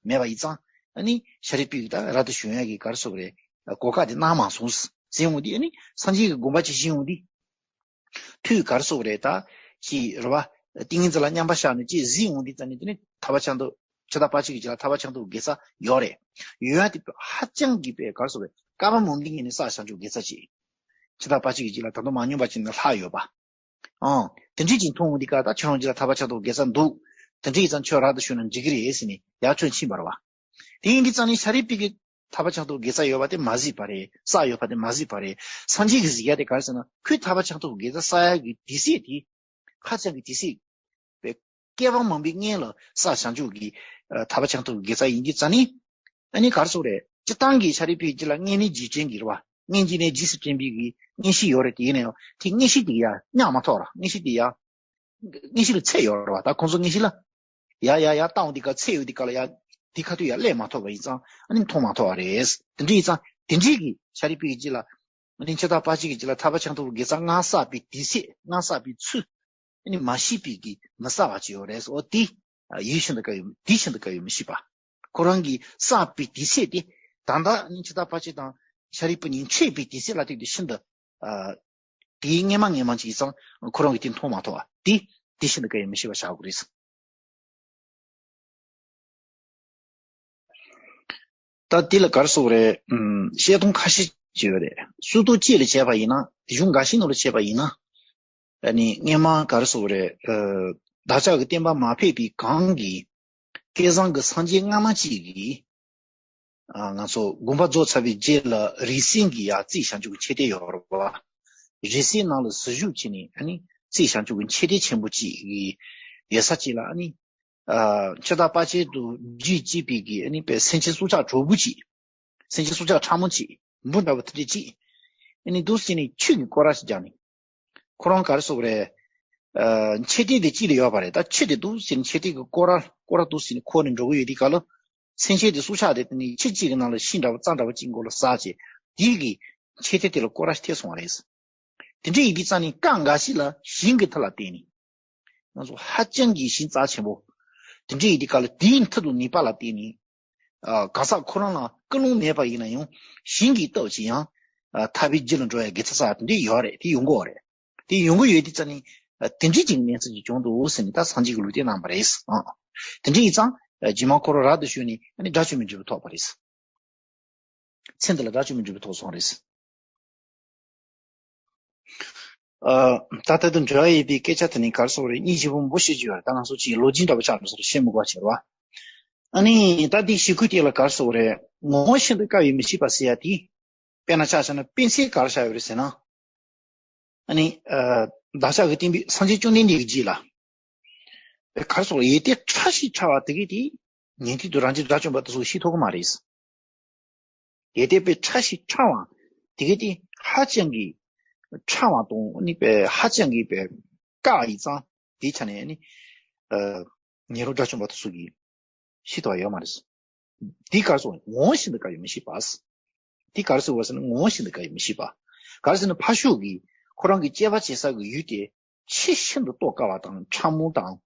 མེད་པ་ཡིན་ཙང་། ཨ་ནི་ཤཱ་རིའི་བུས་ད་རབ་ཏུ་བྱུང་ཡག་གི་ག་རེ་ཟེར་དགོས་རེད། གོ་སྐབས་དེ་གནང་མ་སོང་ཟེར་འོང་དུས། ཨ་ནི་སངས་རྒྱས་ཀྱི་དགོངས་པ་ཅིག་བཞེས་འོང་དུས། ཐུགས་ག་རེ་ཟེར་དགོས་རེད། ད་ཅིག་རེད་བ། ཏིང་ངེ་འཛིན་ལ་མཉམ་པར་བཞག་ནས་ཅིག་གཟིགས་འོང་དུས་ཙང་ནས། དེ་ནི་ཐར་པ་ཆགས་ཐོབ། འཆི་བདག་དཔལ་སྐྱེས་ཀྱི་རྗེས་ལ་ཐར་པ་ཆགས་ཐོབ་དགེ་རྩ་ཡོད་རེད། ཡོད་ཡ་དེ་ཧ་ཅང་གི་དཔེ་ག་རེ་ཟེར་དགོས་རེད། བསྐལ་པ་མང་པོའི་སྔོན་ནས་བསགས་བྱང་ཆུབ་དགེ་རྩ་ཅིག་འཆི་བདག་དཔལ་སྐྱེས་ཀྱི་རྗེས་ལ་ད་དུང་མ་སྙོམས་པ་ཅིག་ནས་ལྷག་ཡོད་པ། ཨང་། དེ་འདྲ་ཅིག་མཐོང་འོང་དུས་སྐབས། ད་ཁྱོད་རང་རྗེས་ལ་ཐར་པ་ཆགས་ཐོབ་དགེ་རྩ་འདུག་དེ་འདྲ་ཡིན་ཙང་ཁྱོད་རབ་ཏུ་བྱུང་ན་འགྲིག་གི་རེད་ཟེར་ནས་ཡར་ཁྱོད་ཕྱིན་པ་རེད་བ། དེ་ཡིན་དུས་ཙང་ནས་ཤཱ་རིའི་བུས་ཀྱི་ཐར་པ་ཆགས་ཐོབ་དགེ་རྩ་ཡོད་པ་དེ་མ་གཟིགས་པ་རེད། བསགས་ཡོད་པ་དེ་མ་གཟིགས་པ་རེད། སངས་རྒྱས་ཀྱིས་གཟིགས་ཡ་དེ་ག་རེ་ཟེར་ན། ཁོས་ཐར་པ་ཆགས་ཐོབ་དགེ་རྩ་བསགས་ཡ་གི་དུས་ཚོད་དེ་ཧ་ཅང་གི་དུས་ཚོད་པའི་བསྐལ་པ་མང་པོའི་སྔོན་ལ་བསགས་བྱང་ཆུབ་ཀྱི་ཨ་ཐར་པ་ཆགས་ཐོབ་དགེ་རྩ་ཡིན་དུས་ཙང་ནས། ཨ་ནི་ག་རེ་ཟེར་དགོས་རེད། སྤྱིར་བཏང་གི་ཤཱ་རིའི་བུའི་རྗེས་ལ་སྔོན་གནས་རྗེས་དྲན་གྱི་རེད་བ། སྔོན་གྱི་ནས་རྗེས་སུ་དྲན་པའི་གི་མངོན་ཤེས་ཡོད་རེད། དེ་ཡིན་ན་ཡང་དེ་མངོན་ཤེས་དེ་ཡར་མཉམ་མ་ཐོགས་ར། མངོན་ཤེས་དེ་ཡར། མངོན་ཤེས་ལ་ཚད་ཡོད་རེད་བ། ད་ཁོང་ཚོ་མངོན་ཤེས་ལ་ཡར་ཡར་ཡར་བཏང་འོང་དུས་སྐབས་ཚད་ཡོད་དུས་སྐབས་ལ་ཡར་དེ་ཁ་ཐུག་ཡར་སླེབས་མ་ཐུབ་པ་ཡིན་ཙང་། ཨ་ནི་མཐོང་མ་ཐུབ་པ་རེད། དེ་འདྲ་ཡིན་ཙང་དེ་འདྲའི་གི་ཤཱ་རིའི་བུའི་རྗེས་ལ། ཨ་ནི་འཆི་བདག་དཔལ་སྐྱེས་ཀྱི་རྗེས་ལ་ཐར་པ་ཆགས་ཐོབ་དགེ་རྩ་སྔར་བསགས་པའི་དུས་ཚོད། སྔར་བསགས་པའི་ཚུལ། ཨ་ནི་མ་ཤེས་པའི་གི་མི་གསལ་བ་ཅིག་ཡོད་རེད། འོ་དེ་ཡིད་བཞིན་དུ་བཀའ་ཡོད། དེ་བཞིན་དུ་བཀའ་ཡོད་མི་ཤེས་པ། ཁོ་རང་གིས་བསགས་པའི་དུས་ཚོད་དེ། ད་ལྟ་ཨ་ནི་འཆི་བདག་དཔལ་སྐྱེས་དང་ཤཱ་རིའི་བུ་གཉིས་འཕྱད་པའི་དུས་ཚོད་ལ་ཐུག་དུས་ཤིན་ཏུ་ཨ། དེའི་སྔོན་མ་སྔོན་མ་ཅིག་ཙང་ཁོ་རང་གིས་དེ་མཐོང་མ་ཐུབ་པ་དེ། དེ་བཞིན་དུ་བཀའ་ཡིས་མི་ཤེས་པ་བཞག་དགོས་རེད། ད་དེ་ལ་ག་རེ་ཟེར་དགོས་རེད། ཨམ། བཤད་སྟངས་ཁ་ཤས་ཅིག་ཡོད་རེད། སྲོལ་གཏོད་སྤྱི་ལ་བྱས་པ་ཡིན་ན། གཞུང་འགའ་ཤས་ནང་ལ་བྱས་པ་ཡིན་ན། ཨ་ནི་སྔོན་མ་ག་རེ་ཟེར་དགོས་རེད། ཨ། བདག་ཅག་གི་བསྟན་པ་མ་ཕེབས་པའི་གོང་གི་སྐལ་བཟང་གི་སངས་རྒྱས་སྔ་མ་ཅིག་གིས། ཨ། ང་ཚོ་དགོངས་པ་རྫོགས་ཚར་བའི་རྗེས་ལ་རིགས་ཟིན་གྱི་ཡ་རྩིས་བྱང་ཆུབ་ཀྱི་མཆོད་རྟེན་ཡོད་རེད་བ། རིགས་ཟིན་ནང་ལ་ཟུར་ཞུགས་བྱས་ནས། ཨ་ནི་རྩིས་བྱང་ཆུབ་ཀྱི་མཆོད་རྟེན་ཆེན་པོ་ཅིག་ཡོད་ས་ཅིག་ལ། ཨ་ནི་ཨ། འཆི་བདག་དཔལ་སྐྱེས་དང་རྒྱུད་གཅིག་པའི་གི། ཨ་ནི་དཔེ་སེང་ཆེན་སྲོག་ཆགས་གྲོག་སྦུར་ཅིག་སེང་ཆེན་སྲོག་ཆགས་ཕྲ་མོ་ཅིག་འབུ་འདྲ་བོ་དེ་འདྲ་ཅིག་ཨ་ནི་འདུག་སེ་བྱས་ནས་ཆུ་གི་སྐོར་ར་ཞིག་རྒྱག་ནས། ཁོ་རང་ག་རེ་ཟེར་དགོས་རེད། ཨ། མཆོད་རྟེན་དེ་གཅིག་ལ་ཡོད་པ་རེད། ད་ཆུ་དེ་འདུག་སེ་བྱས་ནས་མཆོད་རྟེན་གྱི་སྐོར་ར་སྐོར་ར་འདུག་སེ་བྱས་ནས་འཁོར་ནས་འགྲོ་གི་ཡོད་དུས་སྐབས་ལ། སེང་ཆེན་དེ་སྲོག་ཆགས་དེ་དེ་ནས་ཆུ་གཅིག་གི་ནང་ལ་ཤིང་འདྲ་བོ་རྩྭ་འདྲ་བོ་གཅིག་མགོ་ལ་ཟག་བྱས། དེ་གིས་མཆོད་རྟེན་དེ་ལ་སྐོར་ར་ཐེབས་སོང་བ་རེད། དེ་འདྲ་ཡིན་དུས་ཙང་ནས་སྐབས་འགའ་ཞིག་ལ་ཞིང་གི་མཐུ་ལ་བརྟེན་ནས། ང་ཚོ་ཧ་ཅང་གི་ཞིང་རྩ་ཆེན་པོ། དེ་འདྲ་ཡིན་དུས་སྐབས་ལ་དེའི་མཐུ་དང་ནུས་པ་ལ་བརྟེན་ནས། ཨ། གང་ཟག་ཁོ་རང་ལ་ཀུན་སློང་མེད་པ་ཡིན་ན་ཡང་ཞིང་གི་སྟོབས་ཀྱིས་ཡང་། ཨ། ཐར་པའི་རྒྱུ་ལ་འགྲོ་ཡ་དགེ་རྩ་བསགས་པ་དེ་འདྲ་ཡོད་རེད། དེ་ཡོང་གི་ཡོད་རེད། དེ་ཡོང་གི་ཡོད་དུས་ཙང་ནས། ཨ། དེ་འདྲའི་ཅིག་གནས་ཚུལ་ཅིག་བྱུང་འདུག་ཟེར་ནས་ད་སངས་རྒྱས་ཀྱིས་ལུང་བསྟན་གནང་བ་རེད། ཨ། དེ་འདྲ་ཡིན་ཙང་། ཨ། རྗེས་མ་ཁོ་རང་རབ་ཏུ་བྱུང་ནས། ཨ་ནི་དགྲ་བཅོམ་པའི་འབྲས་བུ་ཐོབ་པ་རེད། མཚན་འདི་ལ་དགྲ་བཅོམ་པའི་འབྲས་བུ་ཐོབ་སོང་རེད། ཨ། ད་ལྟ་དུ་འབྲེལ་བ་ཡོད་པའི་སྐད་ཆ་དེ་ནི་ག་རེ་ཟེར་དགོས་རེད། སྙིང་རྗེ་པོ་མང་པོ་བཤད་རྒྱུ་ཡོད་རེད། ད་ང་ཚོ་ཅིག་ལོ་རྒྱུས་འདྲ་པོ་ཆགས་འགྲོ་ས་རེད། བཤད་མི་དགོས་པ་བྱས་རེད་བ། ཨ་ནི་ད་འདི་ཞུ་ཁུལ་དེ་ལ་ག་རེ་ཟེར་དགོས་རེད། ངོ་བོ་ཤིན་ཏུ་དཀར་བའི་མི་ཤེས་པ་ཟེར་ཡ་དེ། དཔེར་ན་ཆ་བཞག་ན་དཔེ་མཚོན་ག་རེ་བཞག་ཡོད་རེད་ཟེར་ན། ཨ་ནི། ཨ། བདག་ཅག་གི་སྟོན་པའི་སངས་རྒྱས་བཅོམ་ལྡན་འདས་ཀྱི་རྗེས་ལ། ག་རེ་ཟེར་དགོས་རེད། ཡོན་ཏན་ཕྲ་ཞིང་ཕྲ་བ་དེ་གས་དེ། ཉན་ཐོས་དང་རང་རྒྱལ་དགྲ་བཅོམ་པ་དེ་ཚོས་ཤེས་ཐུབ་ཀྱི་མ་རེད། ཡོན་ཏན་དཔེ་ཕྲ་ཞིང་ཕྲ་བ་དེ་གས་དེ་ཧ་ཅང་གི་ཕྲ་བ་དང་ནི་དཔེ་ཧ་ཅང་གི་དཔེ་དཀར་བ་ཡིན་ཙང་དེའི་ཆ་ནས་ནི། ཨ། ཉན་རང་དགྲ་བཅོམ་པ་དེ་ཚོ་གིས་ཤེས་ཐུབ་པ་ཡོད་མ་རེད། དེ་ག་རེ་ཟེར་དགོས་རེད། ངོ་བོ་ཤིན་ཏུ་དཀར་བའི་མི་ཤེས་པ། དེ་ག་རེ་ཟེར་དགོས་རེད་ཟེར་ན་ངོ་བོ་ཤིན་ཏུ་དཀར་བའི་མི་ཤེས་པ། ག་རེ་ཟེར་ན་ཕར་ཕྱོགས་ཀྱི་ཁོ་རང་གི་དཔྱད་པ་བྱེད་ས་གི་ཡུལ་དེ་ཆེས་ཤིན་ཏུ་རྟོགས་དཀའ་བ་དང་ཕྲ་མོ་དང་།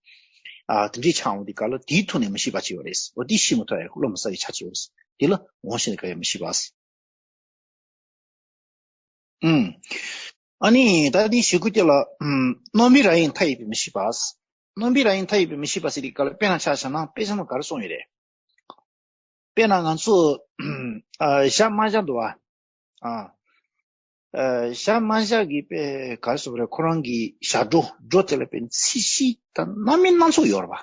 ཨ། དེ་འདྲའི་ཆ་འོང་དུས་སྐབས་ལ་དེའི་ཐོག་ནས་མི་ཤེས་པ་ཅིག་ཡོད་རེད། འོ་དེ་ཤེས་མི་ཐུབ་ཡ་བློ་མི་གསལ་བའི་ཆ་ཅིག་ཡོད་རེད། དེ་ལ་ངོ་བོ་ཤིན་ཏུ་དཀར་བའི་མི་ཤེས་པ། ཨུམ། ཨ་ནི་ད་དེ་ཞུ་ཁུལ་དེ་ལ། ཨུམ། རྣམ་པའི་རང་བཞིན་མཐའ་ཡས་པའི་མི་ཤེས་པ། རྣམ་པའི་རང་བཞིན་མཐའ་ཡས་པའི་མི་ཤེས་པ་ཟེར་དུས་སྐབས་ལ་དཔེར་ན་ཆ་བཞག་ན་དཔེ་ཆ་ནང་ག་རེ་གསུངས་ཡོད་རེད། དཔེར་ན་ང་ཚོ། ཨ། ཞྭ་དམར་ཞྭ་འདུག་བ། ཨ། ཨ། ཞྭ་དམར་ཞྭ་གི་དཔེ་ག་རེ་ཟེར་དགོས་རེད། ཁོ་རང་གི་ཞྭ་སྒྲོ་སྒྲོ་དེ་ལ་དཔེ་ཚད་གཞི་དང་སྣ་མིན་སྣ་ཚོགས་ཡོད་རེད་བ།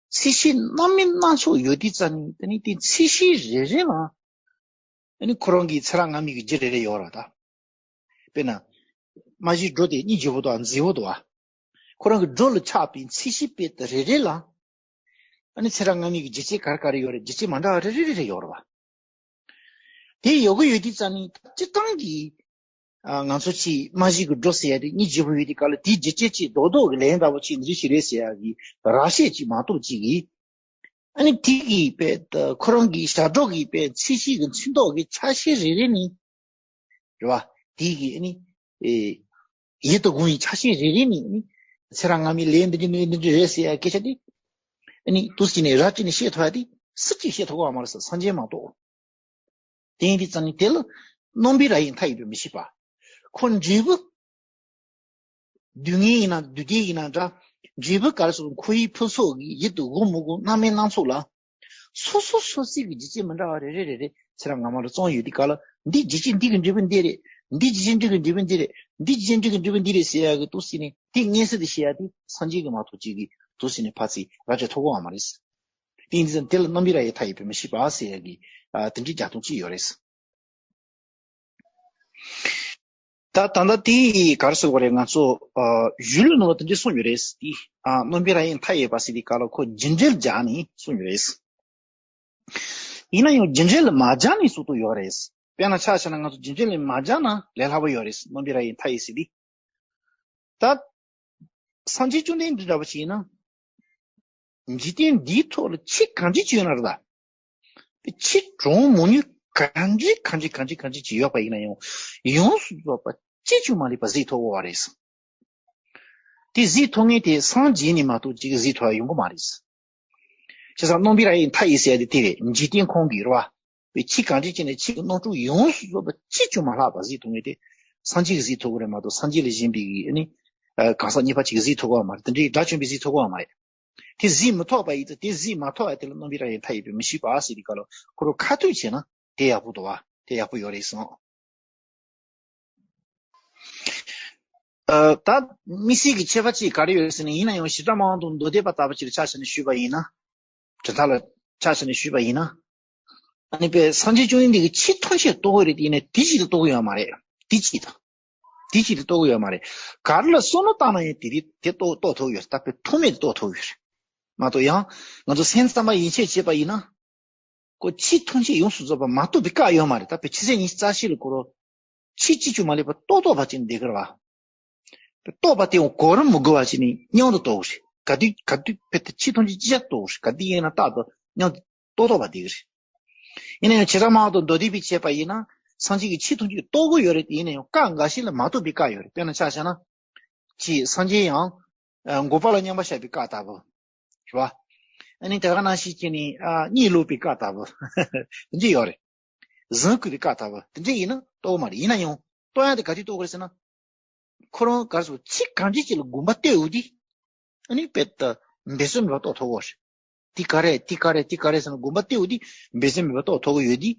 ཚད་གཞི་སྣ་མིན་སྣ་ཚོགས་ཡོད་དུས་ཙང་ནི་དེ་ནི་དེ་ཚད་གཞི་རེ་རེ་ལ་ཨ་ནི་ཁོ་རང་གི་ཚེ་རབས་སྔ་མའི་གི་རྒྱུ་རེ་རེ་ཡོད་རེད་བ་ད། དཔེར་ན། མ་གཞི་སྒྲོ་དེ་སྙིང་རྗེ་པོ་དང་མཛེས་པོ་འདུག་བ། ཁོ་རང་གི་སྒྲོ་ལ་ཆགས་པའི་ཚད་གཞི་དཔེ་དེ་རེ་རེ་ལ། ཨ་ནི་ཚེ་རབས་སྔ་མའི་གི་རྒྱུ་རྐྱེན་ག་རེ་ག་རེ་ཡོད་རེད། རྒྱུ་རྐྱེན་མ་འདྲ་བ་རེ་རེ་རེ་རེ་ཡོད་རེད་བ། དེ་ཡོད་གི་ཡོད་དུས་ཙང་ནི་སྤྱིར་བཏང་གི། ཨ། ང་ཚོ་ཅིག་མ་གཞི་གི་སྒྲོ་ཟེར་ཡ་དེ་སྙིང་རྗེ་པོ་ཡོད་དུས་སྐབས་ལ་དེའི་རྒྱུ་རྐྱེན་ཅིག་རྡོག་རྡོག་གི་ལན་འདྲ་པོ་ཅིག་འདི་ཞིག་རེད་ཟེར་ཡ་གི་རགས་བཤད་ཅིག་མ་གཏོགས་ཅིག་གིས། ཨ་ནི་དེ་གི་དཔེ་ཁོ་རང་གི་ཞྭ་སྒྲོ་གི་དཔེ་ཚད་གཞི་གི་ཚོན་མདོག་གི་ཆ་ཤས་རེ་རེ་ནི། རེད་བ། དེ་གི་ཨ་ནི། ཨེ། ཡིད་དུ་འོང་བའི་ཆ་ཤས་རེ་རེ་ནི་ཨ་ནི། ཚེ་རབས་སྔ་མའི་ལས་འདི་འདྲ་འདི་འདྲ་འདི་འདྲ་རེད་ཟེར་ཡ་སྐད་ཆ་དེ། ཨ་ནི་དུས་གཅིག་ནས་རབ་གཅིག་ནས་བཤད་ཐུབ་ཡ་དེ་སུ་གཅིག་བཤད་ཐུབ་ཀྱི་ཡོད་མ་རེད་ཟེར། སངས་རྒྱས་མ་གཏོགས། དེ་ཡིན་དུས་ཙང་ནི་དེ་ལ་རྣམ་པའི་རང་བཞིན་མཐའ་ཡས་པའི་མི་ཤེས་པ། ཁོ་འབྲས་བུ། སྡུག་བསྔལ་ཡིན་ན་སྡུག་བདེན་ཡིན་ན་འདྲ། འབྲས་བུ་ག་རེ་ཟེར། ཁོ་བོའི་ཕུན་ཚོགས་ཀྱི་ཡིད་དུ་འོང་མི་འོང་སྣ་མིན་སྣ་ཚོགས་ལ། སོ་སོ་སོ་སོའི་གི་རྒྱུ་རྐྱེན་མི་འདྲ་བ་རེ་རེ་རེ་རེ་ཚེ་རབས་སྔ་མ་ལ་བཙོངས་ཡོད་དུས་སྐབས་ལ། འདི་རྒྱུ་རྐྱེན་འདི་གི་འབྲས་བུ་འདི་རེད། འདི་རྒྱུ་རྐྱེན་འདི་གི་འབྲས་བུ་འདི་རེད། འདི་རྒྱུ་རྐྱེན་འདི་གི་འབྲས་བུ་འདི་རེད་ཟེར་ཡ་གི་འདུག་སེ་ནི་དེ་མངོན་གསལ་དུ་བཤད་ཡ་དེ་སངས་རྒྱས་ཀྱིས་མ་གཏོགས་གཅིག་གིས་འདུག་སེ་ནི་ཕར་ཚུར་ར་སྤྲོད་ཐུབ་ཀྱི་ཡོད་མ་རེད། དེ་ཡིན་དུས་ཙང་དེ་ལ་རྣམ་པའི་རང་བཞིན་མཐའ་ཡས་པའི་མི་ཤེས་པ་ཟེར་ཡ་གི། ཨ། དེ་འདྲའི་རྒྱབ་ལྗོངས་ཅིག་ཡོད་རེད། ད་ད་ལྟ་དེ་ག་རེ་ཟེར་དགོས་རེད། ང་ཚོ། ཨ། གཞུང་ལུགས་ནང་ལ་དེ་འདྲ་གསུངས་ཡོད་རེད་དེ། ཨ། རྣམ་པའི་རང་བཞིན་མཐའ་ཡས་པ་ཟེར་དུས་སྐབས་ལ་ཁོ་རྒྱུ་འབྲས་ལ་སྦྱར་ནས་གསུངས་ཡོད་རེད། ཡིན་ན་ཡང་རྒྱུ་འབྲས་ལ་མ་སྦྱར་ནས་གསུང་གི་ཡོད་རེད། དཔེར་ན་ཆ་བཞག་ན་ང་ཚོ་རྒྱུ་འབྲས་ལ་མ་སྦྱར་ན་ལས་སླ་པོ་ཡོད་རེད། རྣམ་པའི་རང་བཞིན་མཐའ་ཡས་ཟེར་དུས། ད། སངས་རྒྱས་བཅོམ་ལྡན་འདས་འདྲ་པོ་ཞིག་ཡིན་ན། འཇིག་རྟེན་འདིའི་ཐོག་ལ་ཆོས་གང་འདྲ་ཅིག་ཡོད་ན་རེད་ད། ཆོས་གྲངས་མང་ཉུང་གང་འདྲ་གང་འདྲ་གང་འདྲ་གང་འདྲ་ཅིག་ཡོད་པ་ཡིན་ན་ཡང་། ཡོངས་སུ་རྫོགས་པ་གཅིག་ཀྱང་མ་ལུས་པ་གཟིགས་ཐུབ་ཀྱི་ཡོད་རེད། དེ་གཟིགས་ཐུབ་མཁན་དེ་སངས་རྒྱས་ནས་མ་གཏོགས་གཅིག་གཟིགས་ཐུབ་ཡ་ཡོང་གི་མ་རེད། བྱས་ཙང་རྣམ་པའི་རང་བཞིན་མཐའ་ཡས་ཟེར་ཡ་དེ་དེ་རེད། འཇིག་རྟེན་ཁམས་ཀྱི་རེད་བ། པའི་ཆོས་གང་འདྲ་ཅིག་ནས་ཆོས་ཀྱི་རྣམ་གྲངས་ཡོངས་སུ་རྫོགས་པ་གཅིག་ཀྱང་མ་ལྷག་པ་གཟིགས་ཐུབ་མཁན་དེ་སངས་རྒྱས་ཀྱིས་གཟིགས་ཐུབ་ཀྱི་རེད་མ་གཏོགས། སངས་རྒྱས་ལས་གཞན་པའི་གི་ནི། ཨ། གང་ཟག་གཉིས་པ་གཅིག་གིས་གཟིགས་ཐུབ་ཀྱི་ཡོད་མ་རེད། དེ་འདྲའི་དགྲ་བཅོམ་པས་གཟིགས་ཐུབ་ཀྱི་ཡོད་མ་རེད། དེ་གཟིགས་མི་ཐུབ་པ་ཡིན་ཙང་། དེ་གཟིགས་མ་ཐུབ་པ་དེ་ལ་རྣམ་པའི་རང་བཞིན་མཐའ་ཡས་པའི་མི་ཤེས་པ་ཟེར་དུས་སྐབས་ལ་ཁོ་རང་ཁ་ཐུག་བྱས་ན་དེ་ཡག་པོ་འདུག་བ། དེ་ཡག་པོ་ཡོད་རེད་བསམ། ཨ། ད་དམིགས་བསལ་གྱི་ཁྱད་པར་ཅིག་ག་རེ་ཡོད་ཟེར་ན། ཡིན་ན་ཡང་བྱེ་བྲག་སྨྲ་བ་དང་མདོ་སྡེ་པ་ལྟ་བུ་ཅིག་ལ་ཆ་བཞག་ནས་ཞུས་པ་ཡིན་ན། དྲི་ཐག་ལ་ཆ་བཞག་ནས་ཞུས་པ་ཡིན་ན། ཨ་ནི་དཔེ་སངས་རྒྱས་བཅོམ་ལྡན་འདས་ཀྱིས་ཆོས་ཐམས་ཅད་རྟོགས་ཀྱི་རེད་དེ་ཡིན་ན་དེ་གཅིག་ལ་རྟོགས་ཀྱི་ཡོད་མ་རེད། དེ་གཅིག་དང་། དེ་གཅིག་ལ་རྟོགས་ཀྱི་ཡོད་མ་རེད། ག་རེ་ལ་བསམ་བློ་བཏང་ན་ཡང་དེ་དེ་དེ་རྟོགས་རྟོགས་ཐུབ་ཀྱི་ཡོད་རེད། ད་དཔེ་ཐུག་མེད་དུ་རྟོགས་ཐུབ་ཀྱི་ཡོད་རེད་མ་གཏོགས། ཡང་ང་ཚོ་སེམས་ཙམ་པ་ཡིད་ཆེས་བྱས་པ་ཡིན་ན། ཁོ་ཆོས་ཐམས་ཅད་ཡོངས་སུ་རྫོགས་པ་མ་རྟོགས་པའི་སྐབས་ཡོད་མ་རེད། ད་དཔེ་ཆུ་ཚོད་ཉི་ཤུ་རྩ་བཞི་ལ་ཁོ་རང་ཆོས་གཅིག་ཀྱང་མ་ལུས་པ་རྟོགས་རྟོགས་པ་ཅིག་བསྡད་ཀྱི་རེད་བ། རྟོགས་པ་དེ་ཡང་གོ་རིམ་མི་དགོས་པ་ཅིག་ནས་མཉམ་དུ་རྟོགས་ཀྱི་རེད། ག་དུས་ག་དུས་དཔེ་དེ་ཆོས་ཐམས་ཅད་ཅིག་ཅར་རྟོགས་ཀྱི་རེད། ག་དུས་ཡིན་ན་རྟག་ཏུ་མཉམ་དུ་རྟོགས་རྟོགས་པ་བསྡད་ཀྱི་རེད། ཡིན་ན་ཡང་བྱེ་བྲག་སྨྲ་བ་དང་མདོ་སྡེ་པས་བྱས་པ་ཡིན་ན། སངས་རྒྱས་ཀྱིས་ཆོས་ཐམས་ཅད་རྟོགས་ཀྱི་ཡོད་རེད་དེ། ཡིན་ན་ཡང་སྐབས་འགའ་ཞིག་ལ་མ་རྟོགས་པའི་སྐབས་ཡོད་རེད། དཔེར་ན་ཆ་བཞག་ན། ཅིག་སངས་རྒྱས་ཡང་། ཨ། འགོག་པ་ལ་མཉམ་པར་བཞག་པའི་སྐབས་ལྟ་བུ། རེད་བ། ཨ་ནི་དེ་ག་ནང་བཞིན་བྱས་ནས། ཨ། གཉིད་ལོག་པའི་སྐབས་ལྟ་བུ། དེ་འདྲ་ཡོད་རེད། གཟུགས་སྐུད་པའི་སྐབས་ལྟ་བུ་དེ་འདྲ་ཡིན་ན་རྟོགས་མ་རེད། ཡིན་ན་ཡང་རྟོགས་ཡ་དེ་ག་དུས་རྟོགས་དགོས་རེད་ཟེར་ན། ཁོ་རང་ག་རེ་ཟེར། ཆོས་གང་འདྲ་ཅིག་ལ་དགོངས་པ་གཏད་འོ་དེ། ཨ་ནི་དཔེ་ད་འབད་རྩོལ་མེད་པར་རྟོགས་ཐུབ་ཀྱི་ཡོད་རེད། དེ་ག་རེ་དེ་ག་རེ་དེ་ག་རེ་ཟེར་ན་དགོངས་པ་གཏད་འོ་དེ་འབད་རྩོལ་མེད་པར་རྟོགས་ཐུབ་ཀྱི་ཡོད་དེ།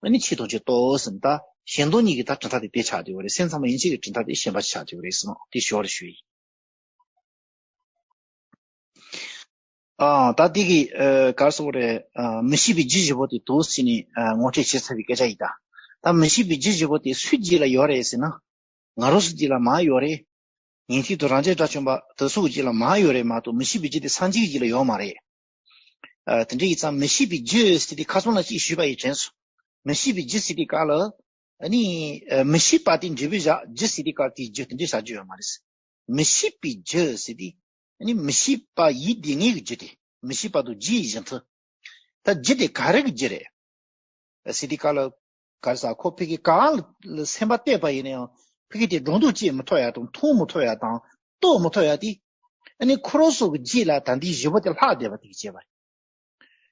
ཨ་ནི་ཆོས་ཐམས་ཅད་རྟོགས་ཟེར་ན་ད་ གཞན་སྟོང་ཉིད་ཀྱི་ད་གྲུབ་མཐའ་དེ་དེ་ཆགས་བསྡད་ཡོད་རེད། སེམས་ཙམ་པ་ཡན་ཆད་ཀྱི་གྲུབ་མཐའ་དེ་གཞན་པ་ཆགས་བསྡད་ཡོད་རེད་ཟེར་ནོ། དེ་ཞོར་རེ་ཞུ་ཡིན། ཨ། ད་དེ་གི་ཨ་ག་རེ་ཟེར་དགོས་རེད། ཨ། མི་ཤེས་པའི་རྒྱུ་བཞི་པོ་དེ་འདུག་ཟེར་ནས་ཨ་ངོ་སྤྲོད་བྱེད་ཚར་བའི་སྐད་ཆ་ཡིན་ད། ད་མི་ཤེས་པའི་རྒྱུ་བཞི་པོ་དེ་སུའི་རྒྱུད་ལ་ཡོད་རེད་ཟེར་ན། ང་རང་ཚོའི་རྒྱུད་ལ་མར་ཡོད་རེད། ཉན་ཐོས་དང་རང་རྒྱལ་དགྲ་བཅོམ་པ་དེ་ཚོ་གི་རྒྱུད་ལ་མར་ཡོད་རེད་མ་གཏོགས། མི་ཤེས་པའི་རྒྱུ་དེ་སངས་རྒྱས་ཀྱི་རྒྱུད་ལ་ཡོད་མ་རེད། ཨ། དེ་འདྲ་ཡིན་ཙང་མི་ཤེས་པའི་རྒྱུ་ཟེར་དེ་ཁ་སང་ལ་ཅིག་ཞུས་པ་ཡིན་དྲན་སོང་། མི་ཤེས་པའི་རྒྱུ་ཟེར་དེ་ག་ལ། ཨ་ནི་ཨ་མི་ཤེས་པ་དེ་འབྲས་བུ་བཞག་རྒྱུ་ཟེར་དེ་ག་དེའི་རྒྱུ་དེ་འདྲ་བཞག་རྒྱུ་ཡོད་མ་རེད། མི་ཤེས་པའི་རྒྱུ་ཟེར་དེ། ཨ་ནི་མི་ཤེས་པ་ཡིན་དེ་ངེས་ཀྱི་རྒྱུ་དེ། མི་ཤེས་པ་དང་རྒྱུ་ཡི་གཞི་མཐུན། ད་རྒྱུ་དེ་ག་རེ་གི་རྒྱུ་རེད། ཟེར་དེ་ག་ལ། ག་རེ་ཟ། ཁོ་ཕ་གི་གང་ལ་སེམས་པ་གཏད་པ་ཡིན་ན་ཡང་ཕ་གི་དེ་སྒྲོ་འདོགས་བཅད་མི་ཐུབ་ཡ་དང་མཐོང་མི་ཐུབ་ཡ་དང་རྟོགས་མི་ཐུབ་ཡ་དེ། ཨ་ནི་ཁོ་རང་ཚོ་གི་རྒྱུད་ལ་ད་འདི་བཞི་པོ་དེ་ལྷག་བསྡད་པ་དེ་གི་བྱས་པ་རེད།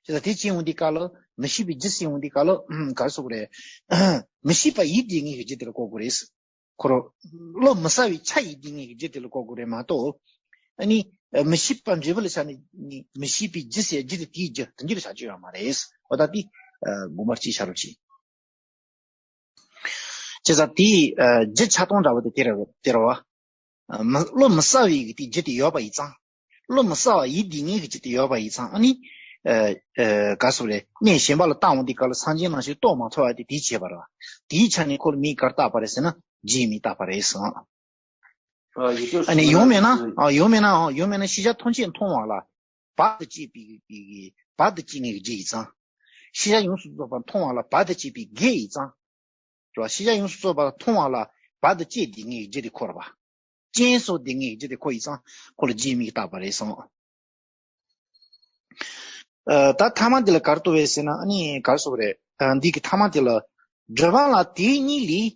ཅེས་དང་དེ་ཅི་ཡོང་འདི་ག་ལ། མི་ཤེས་པའི་རྒྱུ་ཟེར་ཡོང་འདི་ག་ལ། ག་རེ་ཟེར་དགོས་རེད། མི་ཤེས་པ་ཡིན་དེ་ངེས་ཀྱི་རྒྱུ་དེ་ལ་གོ་དགོས་རེད། ཁོ་རང་བློ་མི་གསལ་བའི་ཆ་ཡིན་དེ་ངེས་ཀྱི་རྒྱུ་དེ་ལ་གོ་དགོས་རེད་མ་གཏོགས། ཨ་ནི་མི་ཤེས་པ་འབྲས་བུ་ལ་ཆ་ནས་མི་ཤེས་པའི་རྒྱུ་ཟེར་རྒྱུ་དེ་དེའི་རྒྱུ་དེ་འདྲ་ཆགས་ཀྱི་ཡོད་མ་རེད། འོ་ད་དེ་དགོངས་པ་གཅིག་བཞག་རོགས་གྱིས། བྱས་ཙང་དེའི་ཨ་རྒྱུ་ཆགས་སྟངས་འདྲ་བོ་དེ་དེ་རེད། དེ་རེད་བ། ཨ་མི་བློ་མི་གསལ་བའི་གི་དེ་རྒྱུ་དེ་ཡོད་པ་ཡིན་ཙང་། བློ་མི་གསལ་བ་ཡིན་དེ་ངེས་ཀྱི་རྒྱུ་དེ་ཡོད་པ་ཡིན་ཙང་། ཨ་ནི་ཨ་ཨ་ག་རེ་ཟེར་དགོས་རེད། གནས་གཞན་པ་ལ་བལྟ་འོང་དུས་སྐབས་ལ་སངས་རྒྱས་རྣམ་ཤེས་རྟོགས་མ་ཐུབ་པ་དེ་དེའི་བྱས་པ་རེད་བ། དེའི་ཆ་ནས་ཁོ་ལ་མིང་ག་རེ་བཏགས་པ་རེད་ཟེར་ན་རྒྱུའི་མིང་བཏགས་པ་རེད་ཟེར། ཨ་ནི་ཡང་མིན་ན། ཨ་ཡང་མིན་ན། ཨ་ཡང་མིན་ན་ཤེས་བྱ་ཐམས་ཅད་མཐོང་བ་ལ་བར་དུ་གཅད་པའི་གི་བར་དུ་གཅད་ནས་ཀྱི་རྒྱུ་ཡིན་ཙང་། ཤེས་བྱ་ཡོངས་སུ་རྫོགས་པ་མཐོང་བ་ལ་བར་དུ་གཅད་པའི་གེགས་ཡིན་ཙང་། རེད་བ། ཤེས་བྱ་ཡོངས་སུ་རྫོགས་པ་མཐོང་བ་ལ་བར་དུ་གཅད་དེ་ངེས་ཀྱི་རྒྱུ་དེ་ཁོ་རེད་བ། རྐྱེན་སོགས་དེ་ངེས་ཀྱི་རྒྱུ་དེ་ཁོ་ཡིན་ཙང་ཁོ་ལ་རྒྱུའི་མིང་བཏགས་པ་རེད་གསུངས། ཨ་ད་ཐ་མ་འདི་ལ་ག་རེ་གཏུགས་པ་རེད་ཟེར་ན། ཨ་ནི་ག་རེ་ཟེར་དགོས་རེད། ཨ་འདི་གི་ཐ་མ་འདི་ལ། སྒྲིབ་པ་ལ་དེ་གཉིས་ལས་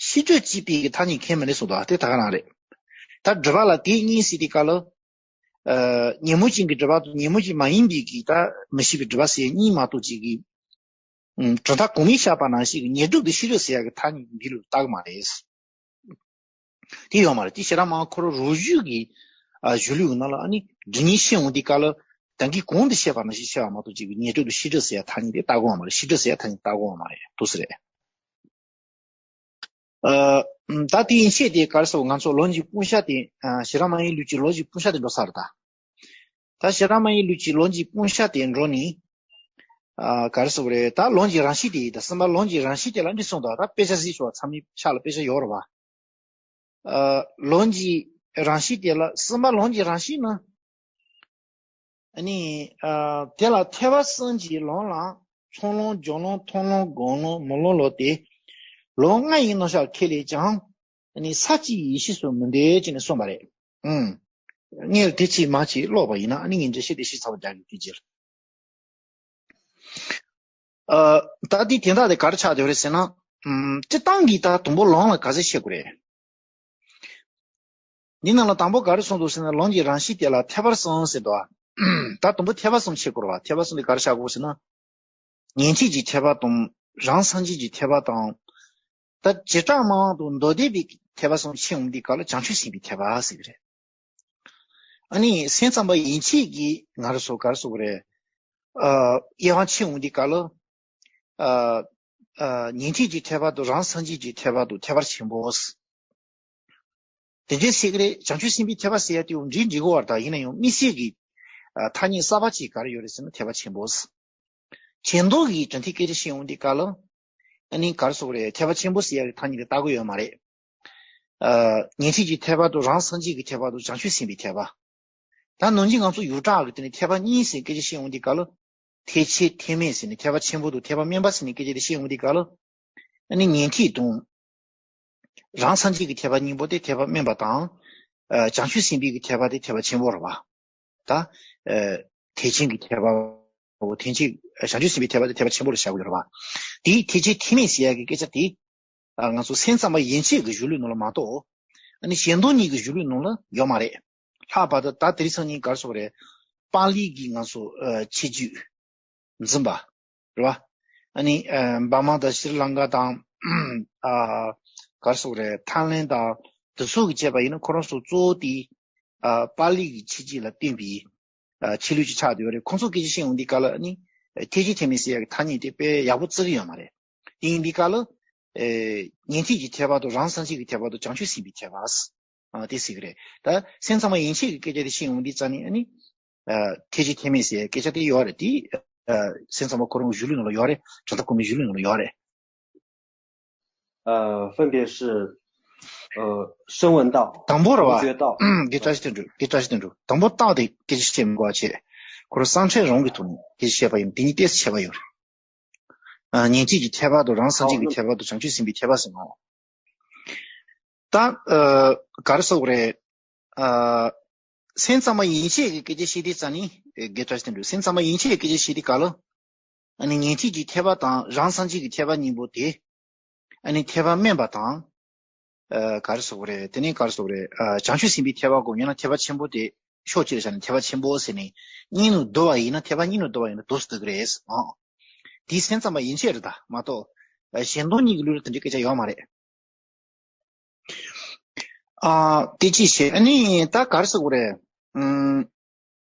ཤེས་སྒྲིབ་གཅིག་པའི་གི་ཐ་སྙད་ཁས་མི་ལེན་གསུངས་འདུག། ཨ་དེ་ད་ག་རང་རེད། ད་སྒྲིབ་པ་ལ་དེ་གཉིས་ཟེར་དུས་སྐབས་ལ། ཨ་ཉོན་མོངས་ཅན་གྱི་སྒྲིབ་པ་དང་ཉོན་མོངས་ཅན་མ་ཡིན་པའི་གི་ད་མི་ཤེས་པའི་སྒྲིབ་པ་ཟེར་གཉིས་མ་གཏོགས་ཅིག་གི། ཨ་གྲུབ་མཐའ་གོང་མས་བཤད་པ་ནང་བཞིན་གྱི་ཉེར་སྒྲིབ་ཏུ་ཤེས་སྒྲིབ་ཟེར་ཡ་གི་ཐ་སྙད་འདི་ལ་བཏགས་མ་རེད། དེ་ཡོད་མ་རེད། དེ་ཞེ་དྲག་མང་ཁོ་རང་རོ་བརྒྱུད་ཀྱི་ཨ་གཞུང་ལུགས་ནང་ལ། ཨ་ནི་སྒྲིབ་གཉིས་བཤད་འོང་དུས་སྐབས་ལ་ད་གིན་གོང་དུ་བཤད་པ་ནང་བཞིན་བཤད་པ་མ་གཏོགས་ཅིག་གི་ཉེར་སྒྲིབ་ཏུ་ཤེས་སྒྲིབ་ཟེར་ཡ་ཐ་སྙད་དེ་བཏགས་ཀྱི་ཡོད་མ་རེད། ཤེས་སྒྲིབ་ཟེར་ཡ་ཐ་སྙད་བཏགས་ཀྱི་ཡོད་མ་རེད། འདུག་སེ་རེད། ཨ་ད་དེ་ཡན་ཆད་དེ་ག་རེ་ཟེར། ང་ཚོ་ལོ་གཅིག་སྤུན་ཤ་དེ། ཨ་ཞེ་དྲག་མ་ཡིན་ལུགས་ཀྱི་ལོ་གཅིག་སྤུན་ཤ་དེ་འགྲོ་ས་རེད་ད། ད་ཞེ་དྲག་མ་ཡིན་ལུགས་ཀྱི་ལོ་གཅིག་སྤུན་ཤ་དེ་འགྲོ་ནི། ཨ་ག་རེ་ཟེར་དགོས་རེད། ད་ལོ་གཅིག་རང་བཞིན་དེ་ཡིན། ད་གསུམ་པ་ལོ་གཅིག་རང་བཞིན་དེ་ལ་འདི་གསུངས་འདུག། ད་དཔེ་ཆ་གཟིགས་ཤོག། ཚང་མའི་ཕྱག་ལ་དཔེ་ཆ་ཡོད་རེད་བ། ཨ་ལོ་གཅིག་རང་བཞིན་དེ་ལ། གསུམ་པ་ལོ་གཅིག་རང་བཞིན་ནི། ཨ་ནི་ཨ་དེ་ལ་ཐེག་པ་གསུམ་གྱི་ལམ་ལ་ཆུང་ལམ་རྒྱུན་ལམ་མཐོ་ལམ་སྒང་ལམ་མུན་ལམ་ལ་སྟེ། ལམ་ལྔ་ཡི་རྣམ་གཞག་ཁས་ལེན་ཀྱང་། ཨ་ནི་ས་བཅུའི་ཡེ་ཤེས་སུ་མི་འདོད་ཅེས་ནས་གསུངས་པ་རེད། ཨང་། སྔོན་ལ་དེ་ཅིག་མ་ཅིག་ཀློག་པ་ཡིན་ན། ཨ་ནི་ངས་འགྲེལ་བཤད་དེ་ཞིབ་ཚགས་པོ་རྒྱག་གི་དུས་ཅིག། ཨ་ད་འདི་དོན་དག་དེ་ག་རེ་ཆགས་བསྡད་པ་རེད་ཟེར་ན། ཨམ་སྤྱིར་བཏང་གི་ད་དང་པོ་ལམ་ལ་ག་ཚོད་བཤད་དགོས་རེད། འདི་ནང་ལ་དང་པོ་ག་རེ་གསུངས་འདུག་ཟེར་ན། ལམ་གྱི་རང་བཞིན་དེ་ལ་ཐེག་པ་གསུམ་ཟེར་འདུག། ད་དང་པོ་ཐེག་པ་གསུམ་བཤད་དགོས་རེད་བ། ཐེག་པ་གསུམ་དེ་ག་རེ་བཤད་དགོས་ཟེར་ན། ཉན་ཐོས་ཀྱི་ཐེག་པ་དང་། རང་སངས་རྒྱས་ཀྱི་ཐེག་པ་དང་། ད་བྱེ་བྲག་སྨྲ་བ་དང་མདོ་སྡེ་པའི་ཐེག་པ་གསུམ་ཕྱེ་འོང་དུས་སྐབས་ལ་བྱང་ཆུབ་སེམས་དཔའི་ཐེག་པ་ཟེར་གྱི་རེད། ཨ་ནི་སེམས་ཙམ་པ་ཡན་ཆད་ཀྱིས་ང་རང་ཚོ་ག་རེ་ཟེར་དགོས་རེད། ཨ་དབྱེ་བ་ཕྱེ་འོང་དུས་སྐབས་ལ། ཨ་ཨ་ཉན་ཐོས་ཀྱི་ཐེག་པ་དང་རང་སངས་རྒྱས་ཀྱི་ཐེག་པ་དང་ཐེག་པ་ཆེན་པོ། དེ་འདྲའི་ཟེར་གྱི་རེད། བྱང་ཆུབ་སེམས་དཔའི་ཐེག་པ་ཟེར་ཡ་དེ་འདྲའི་འགྲིག་གི་རེད་བ། ད་ཡིན་ན་ཡང་དམིགས་བསལ་གྱི་ཨ་ཐ་སྙད་གསར་པ་ཅིག་ག་རེ་ཡོད་རེད་ཟེར་ན་ཐེག་པ་ཆེན་པོ། ཆེ་མདོ་གི་གྲུབ་མཐའི་སྐད་ཆ་བཤད་འོང་དུས་སྐབས་ལ། ཨ་ནི་ག་རེ་ཟེར་དགོས་རེད། ཐེག་པ་ཆེན་པོ་ཟེར་ཡ་གི་ཐ་སྙད་དེ་བཏགས་ཀྱི་ཡོད་མ་རེད། ཨ་ཉན་ཐོས་ཀྱི་ཐེག་པ་དང་རང་སངས་རྒྱས་ཀྱི་ཐེག་པ་དང་བྱང་ཆུབ་སེམས་དཔའི་ཐེག་པ། ད་ནང་བཞིན་ང་ཚོ་ཡུལ་གྲགས་ཀྱི་དེ་ནས་ཐེག་པ་གཉིས་ཟེར་སྐད་ཆ་བཤད་འོང་དུས་སྐབས་ལ། ཐེག་ཆེན་ཐེག་དམན་ཟེར་ནས་ཐེག་པ་ཆེན་པོ་དང་ཐེག་པ་དམན་པ་ཟེར་ནས་སྐད་ཆ་དེ་བཤད་འོང་དུས་སྐབས་ལ། ཨ་ནི་ཉན་ཐོས་དང་། རང་སངས་རྒྱས་ཀྱི་ཐེག་པ་གཉིས་པོ་དེ་ཐེག་པ་དམན་པ་དང་། ཨ་བྱང་ཆུབ་སེམས་དཔའི་གི་ཐེག་པ་དེ་ཐེག་པ་ཆེན་པོ་རེད་བ། ད་ཨ་ཐེག་ཆེན་གྱི་ཐེག་པ། འོ་ཐེག་ཆེན། བྱང་ཆུབ་སེམས་དཔའི་ཐེག་པ་དེ་ཐེག་པ་ཆེན་པོ་ལ་བཞག་གི་ཡོད་རེད་བ། དེའི་ཐེག་ཆེན་ཐེག་དམན་ཟེར་ཡ་གི་སྐད་ཆ་དེ། ཨ་ང་ཚོ་སེམས་ཙམ་པ་ཡན་ཆད་ཀྱི་གཞུང་ལུགས་ནང་ལ་མ་གཏོགས། ཨ་ནི་གཞན་དོན་གཉིས་ཀྱི་གཞུང་ལུགས་ནང་ལ་ཡོད་མ་རེད། ལྷག་པར་དུ་ད་དེ་རིང་སང་ཉིན་ག་རེ་ཟེར་དགོས་རེད། པཱ་ལི་གི་ང་ཚོ་ཨ་ཁྱད་ཆོས་འཛིན་པ་རེད་བ། ཨ་ནི་ཨ་འབར་མ་དང་ཤྲི་ལང་ཀ་དང་། ཨ་ག་རེ་ཟེར་དགོས་རེད། ཐའི་ལེན་དང་དེ་ཚོ་གི་བྱས་པ་ཡིན་ན་ཁོ་རང་ཚོ་གཙོ་བོ་དེ་ཨ་པཱ་ལི་གི་ཁྱད་ཆོས་ལ་བརྟེན་པའི་ཨ་ཆོས་ལུགས་ཅིག་ཆགས་བསྡད་ཡོད་རེད། ཁོང་ཚོ་སྐད་ཆ་བཤད་ཡོང་དུས་སྐབས་ལ་ཨ་ནི་ཐེག་ཆེན་ཐེག་དམན་ཟེར་ཡ་གི་ཐ་སྙད་དེ་དཔེ་ཡག་པོ་བརྩི་གི་ཡོད་མ་རེད། དེ་ཡིན་དུས་སྐབས་ལ། ཨེ་ཉན་ཐོས་ཀྱི་ཐེག་པ་དང་རང་སངས་རྒྱས་ཀྱི་ཐེག་པ་དང་བྱང་ཆུབ་སེམས་དཔའི་ཐེག་པ། ཨ་དེ་ཟེར་གི་རེད། ད་སེམས་ཙམ་པ་ཡན་ཆད་ཀྱི་སྐད་ཆ་དེ་བཤད་ཡོང་དུས་ཙ་ནི་ཨ་ནི། ཨ་ཐེག་ཆེན་ཐེག་དམན་ཟེར་སྐད་ཆ་དེ་ཡོད་རེད་དེ། ཨ་སེམས་ཙམ་པ་ཁོ་རང་གི་གཞུང་ལུགས་ནང་ལ་ཡོད་རེད། གྲུབ་མཐའ་གོང་མའི་གཞུང་ལུགས་ནང་ལ་ཡོད་རེད། 呃，分别是，呃，声闻道、དང་པོ་རེད་བ།觉道。 དགེ་བཀྲ་ཤིས་དོན་གྲུབ། དགེ་བཀྲ་ཤིས་དོན་གྲུབ། དང་པོ་རྟགས་དེ་སྐད་ཆ་བཤད་མི་དགོས་པ་བྱས། ཁོ་རང་གསང་ཆེན་རང་གི་ཐོག་ནས་སྐད་ཆ་བཤད་པ་ཡིན། དེ་གཉིས་ཏོག་ཙམ་ཁྱད་པར་ཡོད་རེད། ཨ་ཉན་ཐོས་ཀྱི་ཐེག་པ་དང་རང་སངས་རྒྱས་ཀྱི་ཐེག་པ་དང་བྱང་ཆུབ་སེམས་དཔའི་ཐེག་པ་ཟེར་ནོ། ད་ཨ་ག་རེ་ཟེར་དགོས་རེད། ཨ་སེམས་ཙམ་པ་ཡན་ཆད་ཀྱི་སྐད་ཆ་བཤད་དུས་ཙ་ནི་དགེ་བཀྲ་ཤིས་དོན་གྲུབ། སེམས་ཙམ་པ་ཡན་ཆད་ཀྱི་སྐད་ཆ་བཤད་དུས་ག་ལ། ཨ་ནི་ཉན་ཐོས་ཀྱི་ཐེག་པ་དང་རང་སངས་རྒྱས་ཀྱི་ཐེག་པ་གཉིས་པོ་དེ། ཨ་ནི་ཐེག་པ་དམན་པ་དང་། ཨ་ག་རེ་ཟེར་དགོས་རེད། དེ་ནས་ག་རེ་ཟེར་དགོས་རེད། ཨ་བྱང་ཆུབ་སེམས་དཔའི་ཐེག་པ་གོ་ཡང་ན་ཐེག་པ་ཆེན་པོ་དེ་ཕྱོགས་གཅིག་ལ་བཞག་ནས་ཐེག་པ་ཆེན་པོ་ཟེར་ནས་གཉིས་ནང་བསྡུ་བ་ཡིན་ན། ཐེག་པ་གཉིས་ནང་བསྡུ་བ་ཡིན་ན་འདུག་སེ་འདུག་གི་རེད། ཨ་དེའི་སེམས་ཙམ་པ་ཡན་ཆད་རེད་ད་མ་གཏོགས། ཨ་གཞན་དོན་གཉིས་ཀྱི་ལུགས་ལ་དེ་འདྲའི་སྐད་ཆ་ཡོད་མ་རེད། ཨ་དེ་ཅི་བྱེད། ཨ་ནི་ད་ག་རེ་ཟེར་དགོས་རེད། ཨུམ།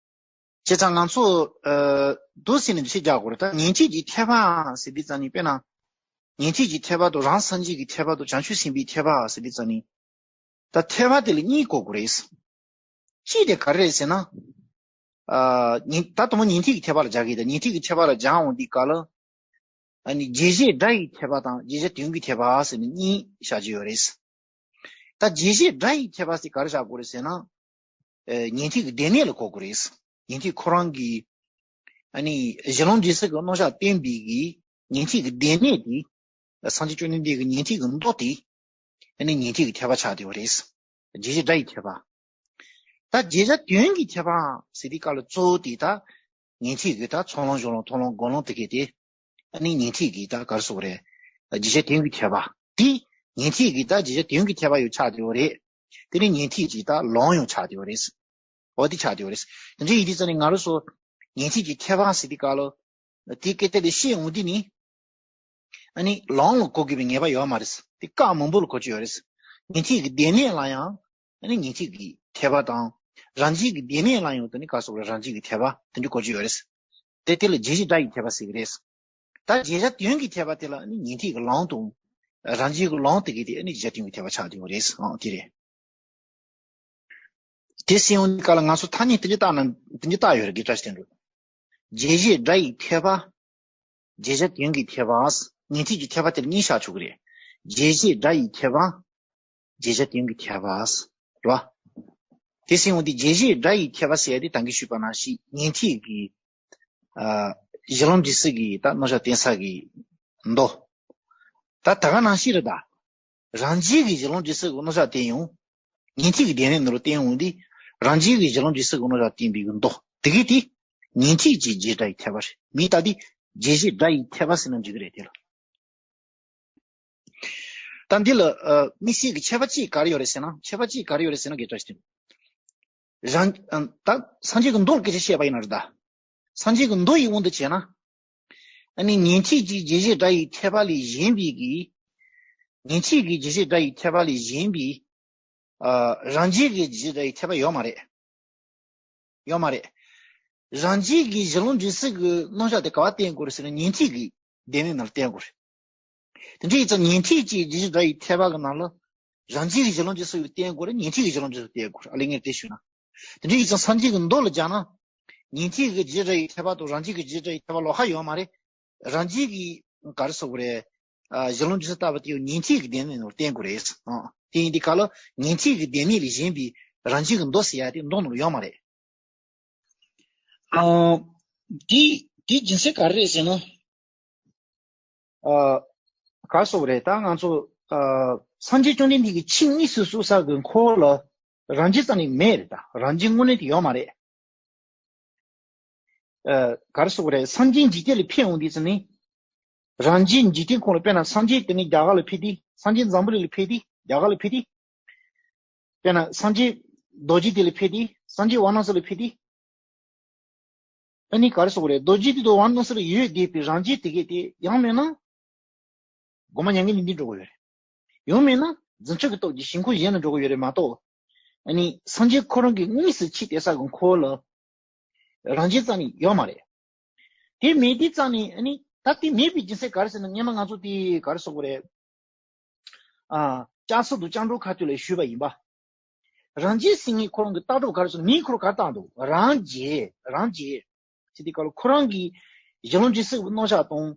བྱས་ཙང་ང་ཚོ་ཨ་འདུག་སེ་ནས་འདུ་ཤེས་རྒྱག་དགོས་རེད། ད་ཉན་ཐོས་ཀྱི་ཐེག་པ་ཟེར་དུས་ཙ་ནི་དཔེར་ན། ཉན་ཐོས་ཀྱི་ཐེག་པ་དང་རང་སངས་རྒྱས་ཀྱི་ཐེག་པ་དང་བྱང་ཆུབ་སེམས་དཔའི་ཐེག་པ་ཟེར་དུས་ཙ་ནི། ད་ཐེག་པ་དེ་ལ་གཉིས་གོ་དགོས་རེད། གཅིག་དེ་ག་རེ་རེད་ཟེར་ན། ཨ་ཉན་ད་དང་པོ་ཉན་ཐོས་ཀྱི་ཐེག་པ་ལ་སྦྱར་གི། ད་ཉན་ཐོས་ཀྱི་ཐེག་པ་ལ་སྦྱར་འོང་དུས་ག་ལ། ཨ་ནི་རྗེས་བྱེད་སྒྲ་ཡི་ཐེག་པ་དང་རྗེས་བྱེད་དོན་གྱི་ཐེག་པ་ཟེར་ནས་གཉིས་བཞག་གི་ཡོད་རེད། ད་རྗེས་བྱེད་སྒྲ་ཡི་ཐེག་པ་ཟེར་ག་རེ་བཞག་དགོས་རེད་ཟེར་ན། ཨེ་ཉན་ཐོས་ཀྱི་སྡེ་སྣོད་ལ་གོ་དགོས་རེད། ཉན་ཐོས་ཁོ་རང་གི་ཨ་ནི་གཞི་ལམ་འབྲས་གསུམ་གྱི་རྣམ་གཞག་བསྟན་པའི་གི་ཉན་ཐོས་ཀྱི་སྡེ་སྣོད་དེ། སངས་རྒྱས་བཅོམ་ལྡན་འདས་ཀྱི་ཉན་ཐོས་ཀྱི་མདོ་དེ་ཨ་ནི་ཉན་ཐོས་ཀྱི་ཐེག་པ་ཆགས་བསྡད་པ་རེད། རྗེས་བྱེད་སྒྲ་ཡི་ཐེག་པ། ད་རྗེས་བྱེད་དོན་གྱི་ཐེག་པ་ཟེར་དུས་སྐབས་ལ་གཙོ་བོ་དེ་ད་ཉན་ཐོས་ཀྱི་ད་ཚོགས་ལམ་སྦྱོར་ལམ་མཐོང་ལམ་སྒོམ་ལམ་དེ་གས་དེ། ཨ་ནི་ཉན་ཐོས་ཀྱི་ད་ག་རེ་ཟེར་དགོས་རེད། རྗེས་བྱེད་དོན་གྱི་ཐེག་པ། དེ་ཉན་ཐོས་ཀྱི་ད་རྗེས་བྱེད་དོན་གྱི་ཐེག་པ་ཡང་ཆགས་བསྡད་པ་རེད། དེ་ནས་ཉན་ཐོས་ཀྱི་ད་ལམ་ཡང་ཆགས་བསྡད་པ་རེད། འོ་དེ་ཆགས་བསྡད་པ་རེད། དེ་འདྲ་ཡིན་དུས་ཙ་ནི་ང་རང་ཚོ་ཉན་ཐོས་ཀྱི་ཐེག་པ་ཟེར་དུས་སྐབས་ལ། དེ་སྐད་ཆ་དེ་བཤད་འོང་དུས་ནི། ཨ་ནི་ལམ་ལ་གོ་དགོས་པའི་ངེས་པ་ཡོད་མ་རེད། དེ་སྐབས་མང་པོ་ལ་གོ་རྒྱུ་ཡོད་རེད། ཉན་ཐོས་ཀྱི་སྡེ་སྣོད་ལ་ཡང་ཨ་ནི་ཉན་ཐོས་ཀྱི་ཐེག་པ་དང་། རང་རྒྱུད་ཀྱི་སྡེ་སྣོད་ལ་ཡང་དེ་ནི་ག་རེ་ཟེར་དགོས་རེད། རང་རྒྱུད་ཀྱི་ཐེག་པ་དེ་འདྲ་གོ་རྒྱུ་ཡོད་རེད། དེ་དེ་ལ་རྗེས་བྱེད་སྒྲ་ཡི་ཐེག་པ་ཟེར་གྱི་རེད། ད་རྗེས་བྱེད་དོན་གྱི་ཐེག་པ་དེ་ལ་ཨ་ནི་ཉན་ཐོས་ཀྱི་ལམ་དང་། རང་རྒྱུད་ཀྱི་ལམ་དེ་གས་དེ་ཨ་ནི་རྗེས་བྱེད་དོན་གྱི་ཐེག་པ་ཆགས་བསྡད་ཡོད་རེད། ཨང་དེ་རེད། དེ་ཟེར་ཡོང་དུས་སྐབས་ལ་ང་ཚོ་ཐ་སྙད་དེ་འདྲ་བཏགས་ན་དེ་འདྲ་བཏགས་ཡོད་རེད། དགེ་བཀྲ་ཤིས་དོན་གྲུབ། རྗེས་བྱེད་སྒྲ་ཡི་ཐེག་པ། རྗེས་བྱེད་དོན་གྱི་ཐེག་པ། ཉན་ཐོས་ཀྱི་ཐེག་པ་དེ་ལ་གཉིས་བཞག་ཆོག་གི་རེད། རྗེས་བྱེད་སྒྲ་ཡི་ཐེག་པ། རྗེས་བྱེད་དོན་གྱི་ཐེག་པ། རེད་བ། དེ་ཟེར་ཡོང་དུས་རྗེས་བྱེད་སྒྲ་ཡི་ཐེག་པ་ཟེར་ཡ་དེ་ད་གིན་ཞུས་པ་ནང་བཞིན་ཉན་ཐོས་ཀྱི་ཨ་གཞི་ལམ་འབྲས་གསུམ་གྱི་ད་རྣམ་གཞག་བསྟན་ས་གི་མདོ། ད་ད་ག་ནང་བཞིན་རེད་ད། རང་རྒྱུད་ཀྱི་གཞི་ལམ་འབྲས་གསུམ་གྱི་རྣམ་གཞག་བསྟན་ཡོང་། ཉན་ཐོས་ཀྱི་སྡེ་སྣོད་ནང་ལ་བསྟན་ཡོང་དུས། རང་རྒྱུད་ཀྱི་གཞི་ལམ་འབྲས་གསུམ་གྱི་རྣམ་གཞག་བསྟན་པའི་མདོ་དེ་གས་དེ། ཉན་ཐོས་ཀྱི་རྗེས་སྒྲ་ཡི་ཐེག་པ་རེད། མིང་བཏགས་དེ་རྗེས་བྱེད་སྒྲ་ཡི་ཐེག་པ་ཟེར་ན་འགྲིག་གི་རེད་དེ་ལ། ད་འདི་ལ་ཨ་དམིགས་བསལ་གྱི་ཁྱད་པར་གཅིག་ག་རེ་ཡོད་རེད་ཟེར་ན། ཁྱད་པར་གཅིག་ག་རེ་ཡོད་རེད་ཟེར་ན་དགེ་བཀྲ་ཤིས་དོན་གྲུབ། རང་ཨ་ད་སངས་རྒྱས་ཀྱི་མདོ་ལ་སྐད་ཆ་བཤད་པ་ཡིན་ན་རེད་ད། སངས་རྒྱས་ཀྱི་མདོ་ཡི་དབང་དུ་བྱས་ན། ཨ་ནི་ཉན་ཐོས་ཀྱི་རྗེས་བྱེད་སྒྲ་ཡི་ཐེག་པ་ལས་གཞན་པའི་གི། ཉན་ཐོས་ཀྱི་རྗེས་བྱེད་སྒྲ་ཡི་ཐེག་པ་ལས་གཞན་པའི། ཨ་རང་རྒྱུད་ཀྱི་རྗེས་བྱེད་སྒྲ་ཡི་ཐེག་པ་ཡོད་མ་རེད། ཡོད་མ་རེད། རང་རྒྱུད་ཀྱི་གཞི་ལམ་འབྲས་གསུམ་གྱི་རྣམ་གཞག་དེ་ག་པར་བསྟན་དགོས་རེད་ཟེར་ན་ཉན་ཐོས་ཀྱི་སྡེ་སྣོད་ནང་ལ་བསྟན་དགོས་རེད། དེ་འདྲ་ཡིན་ཙང་ཉན་ཐོས་ཀྱི་རྗེས་བྱེད་སྒྲ་ཡི་ཐེག་པ་གི་ནང་ལ། རང་རྒྱུད་ཀྱི་གཞི་ལམ་འབྲས་གསུམ་ཡང་བསྟན་དགོས་རེད། ཉན་ཐོས་ཀྱི་གཞི་ལམ་འབྲས་གསུམ་བསྟན་དགོས་རེད། ཨ་ལས་ངས་དེ་ཞུས་ན། དེ་འདྲ་ཡིན་ཙང་སངས་རྒྱས་ཀྱི་མདོ་ལ་སྦྱར་ན། ཉན་ཐོས་ཀྱི་རྗེས་བྱེད་སྒྲ་ཡི་ཐེག་པ་དང་རང་རྒྱུད་ཀྱི་རྗེས་བྱེད་སྒྲ་ཡི་ཐེག་པ་ལོགས་ཀ་ཡོད་མ་རེད། རང་རྒྱུད་ཀྱི་ག་རེ་ཟེར་དགོས་རེད། ཨ་གཞི་ལམ་འབྲས་གསུམ་ལྟ་བུ་དེ་ཡང་ཉན་ཐོས་ཀྱི་སྡེ་སྣོད་ནང་ལ་བསྟན་དགོས་རེད། ཨ་དེ་ཡིན་དུས་སྐབས་ལ་ཉན་ཐོས་ཀྱི་སྡེ་སྣོད་ལས་གཞན་པའི་རང་རྒྱུད་ཀྱི་མདོ་ཟེར་ཡ་དེ་མདོ་ནང་ལ་ཡོད་མ་རེད། ཨ་དེ་དེ་རྒྱུ་མཚན་ག་རེ་རེད་ཟེར་ན། ཨ་ག་རེ་ཟེར་དགོས་རེད། ད་ང་ཚོ་ཨ་སངས་རྒྱས་བཅོམ་ལྡན་འདས་ཀྱིས་ཆོས་དངོས་སུ་གསུངས་ས་གི་འཁོར་ལ་རང་རྒྱུད་རྩ་ནས་མེད་རེད། ད་རང་རྒྱུད་དངོས་གནས་དེ་ཡོད་མ་རེད། ཨ་ག་རེ་ཟེར་དགོས་རེད། སངས་རྒྱས་འཇིག་རྟེན་ལ་ཕེབས་འོང་དུས་ཙམ་ནས། རང་རྒྱུད་འཇིག་རྟེན་ཁོངས་ལ་དཔེར་ན་སངས་རྒྱས་དེ་ནི་རྒྱ་གར་ལ་ཕེབས་དུས། སངས་རྒྱས་འཛམ་བུ་གླིང་ལ་ཕེབས་དུས། རྒྱ་གར་ལ་ཕེབས་དུས། དཔེར་ན་སངས་རྒྱས་རྡོ་རྗེ་གདན་ལ་ཕེབས་དུས། སངས་རྒྱས་ཝཱ་ར་ཎ་སི་ལ་ཕེབས་དུས། ཨ་ནི་ག་རེ་ཟེར་དགོས་རེད། རྡོ་རྗེ་གདན་དང་ཝཱ་ར་ཎ་སི་ལ་ཡོད་བསྡད་པའི་རང་རྒྱུད་དེ་གས་དེ་ཡང་མིན་ན། སྒོ་མང་མྱ་ངན་ལས་འདས་འགྲོ་གི་ཡོད་རེད། ཡང་མིན་ན་རྫུ་འཕྲུལ་གྱི་སྟོབས་ཀྱིས་གཞན་ཁམས་གཞན་ལ་འགྲོ་གི་ཡོད་རེད་མ་གཏོགས། ཨ་ནི་སངས་རྒྱས་ཁོ་རང་གིས་དངོས་སུ་ཆོས་བསྟན་ས་གི་འཁོར་ལ། རང་རྒྱུད་རྩ་ནས་ཡོད་མ་རེད། དེ་མེད་དུས་རྩ་ནས་ཨ་ནི་ད་དེ་མེད་པའི་རྒྱུ་མཚན་ག་རེ་ཟེར་ན། སྔོན་མ་ང་ཚོ་དེ་ག་རེ་ཟེར་དགོས་རེད། ཨ། ལྕགས་སྲེག་དང་སྐྱབས་འགྲོ་ཁ་ཐུག་ལ་ཞུས་པ་ཡིན་པ། རང་རྒྱལ་ཟེར་མཁན་ཁོ་རང་གི་ལྟ་གྲུབ་ག་རེ་ཟེར་ན། མིང་ཁོ་རང་ག་རེ་བཏགས་འདུག་རང་རྒྱལ། རང་རྒྱལ་ཟེར་དུས་སྐབས་ལ་ཁོ་རང་གི་གཞི་ལམ་འབྲས་གསུམ་གྱི་རྣམ་གཞག་དང་།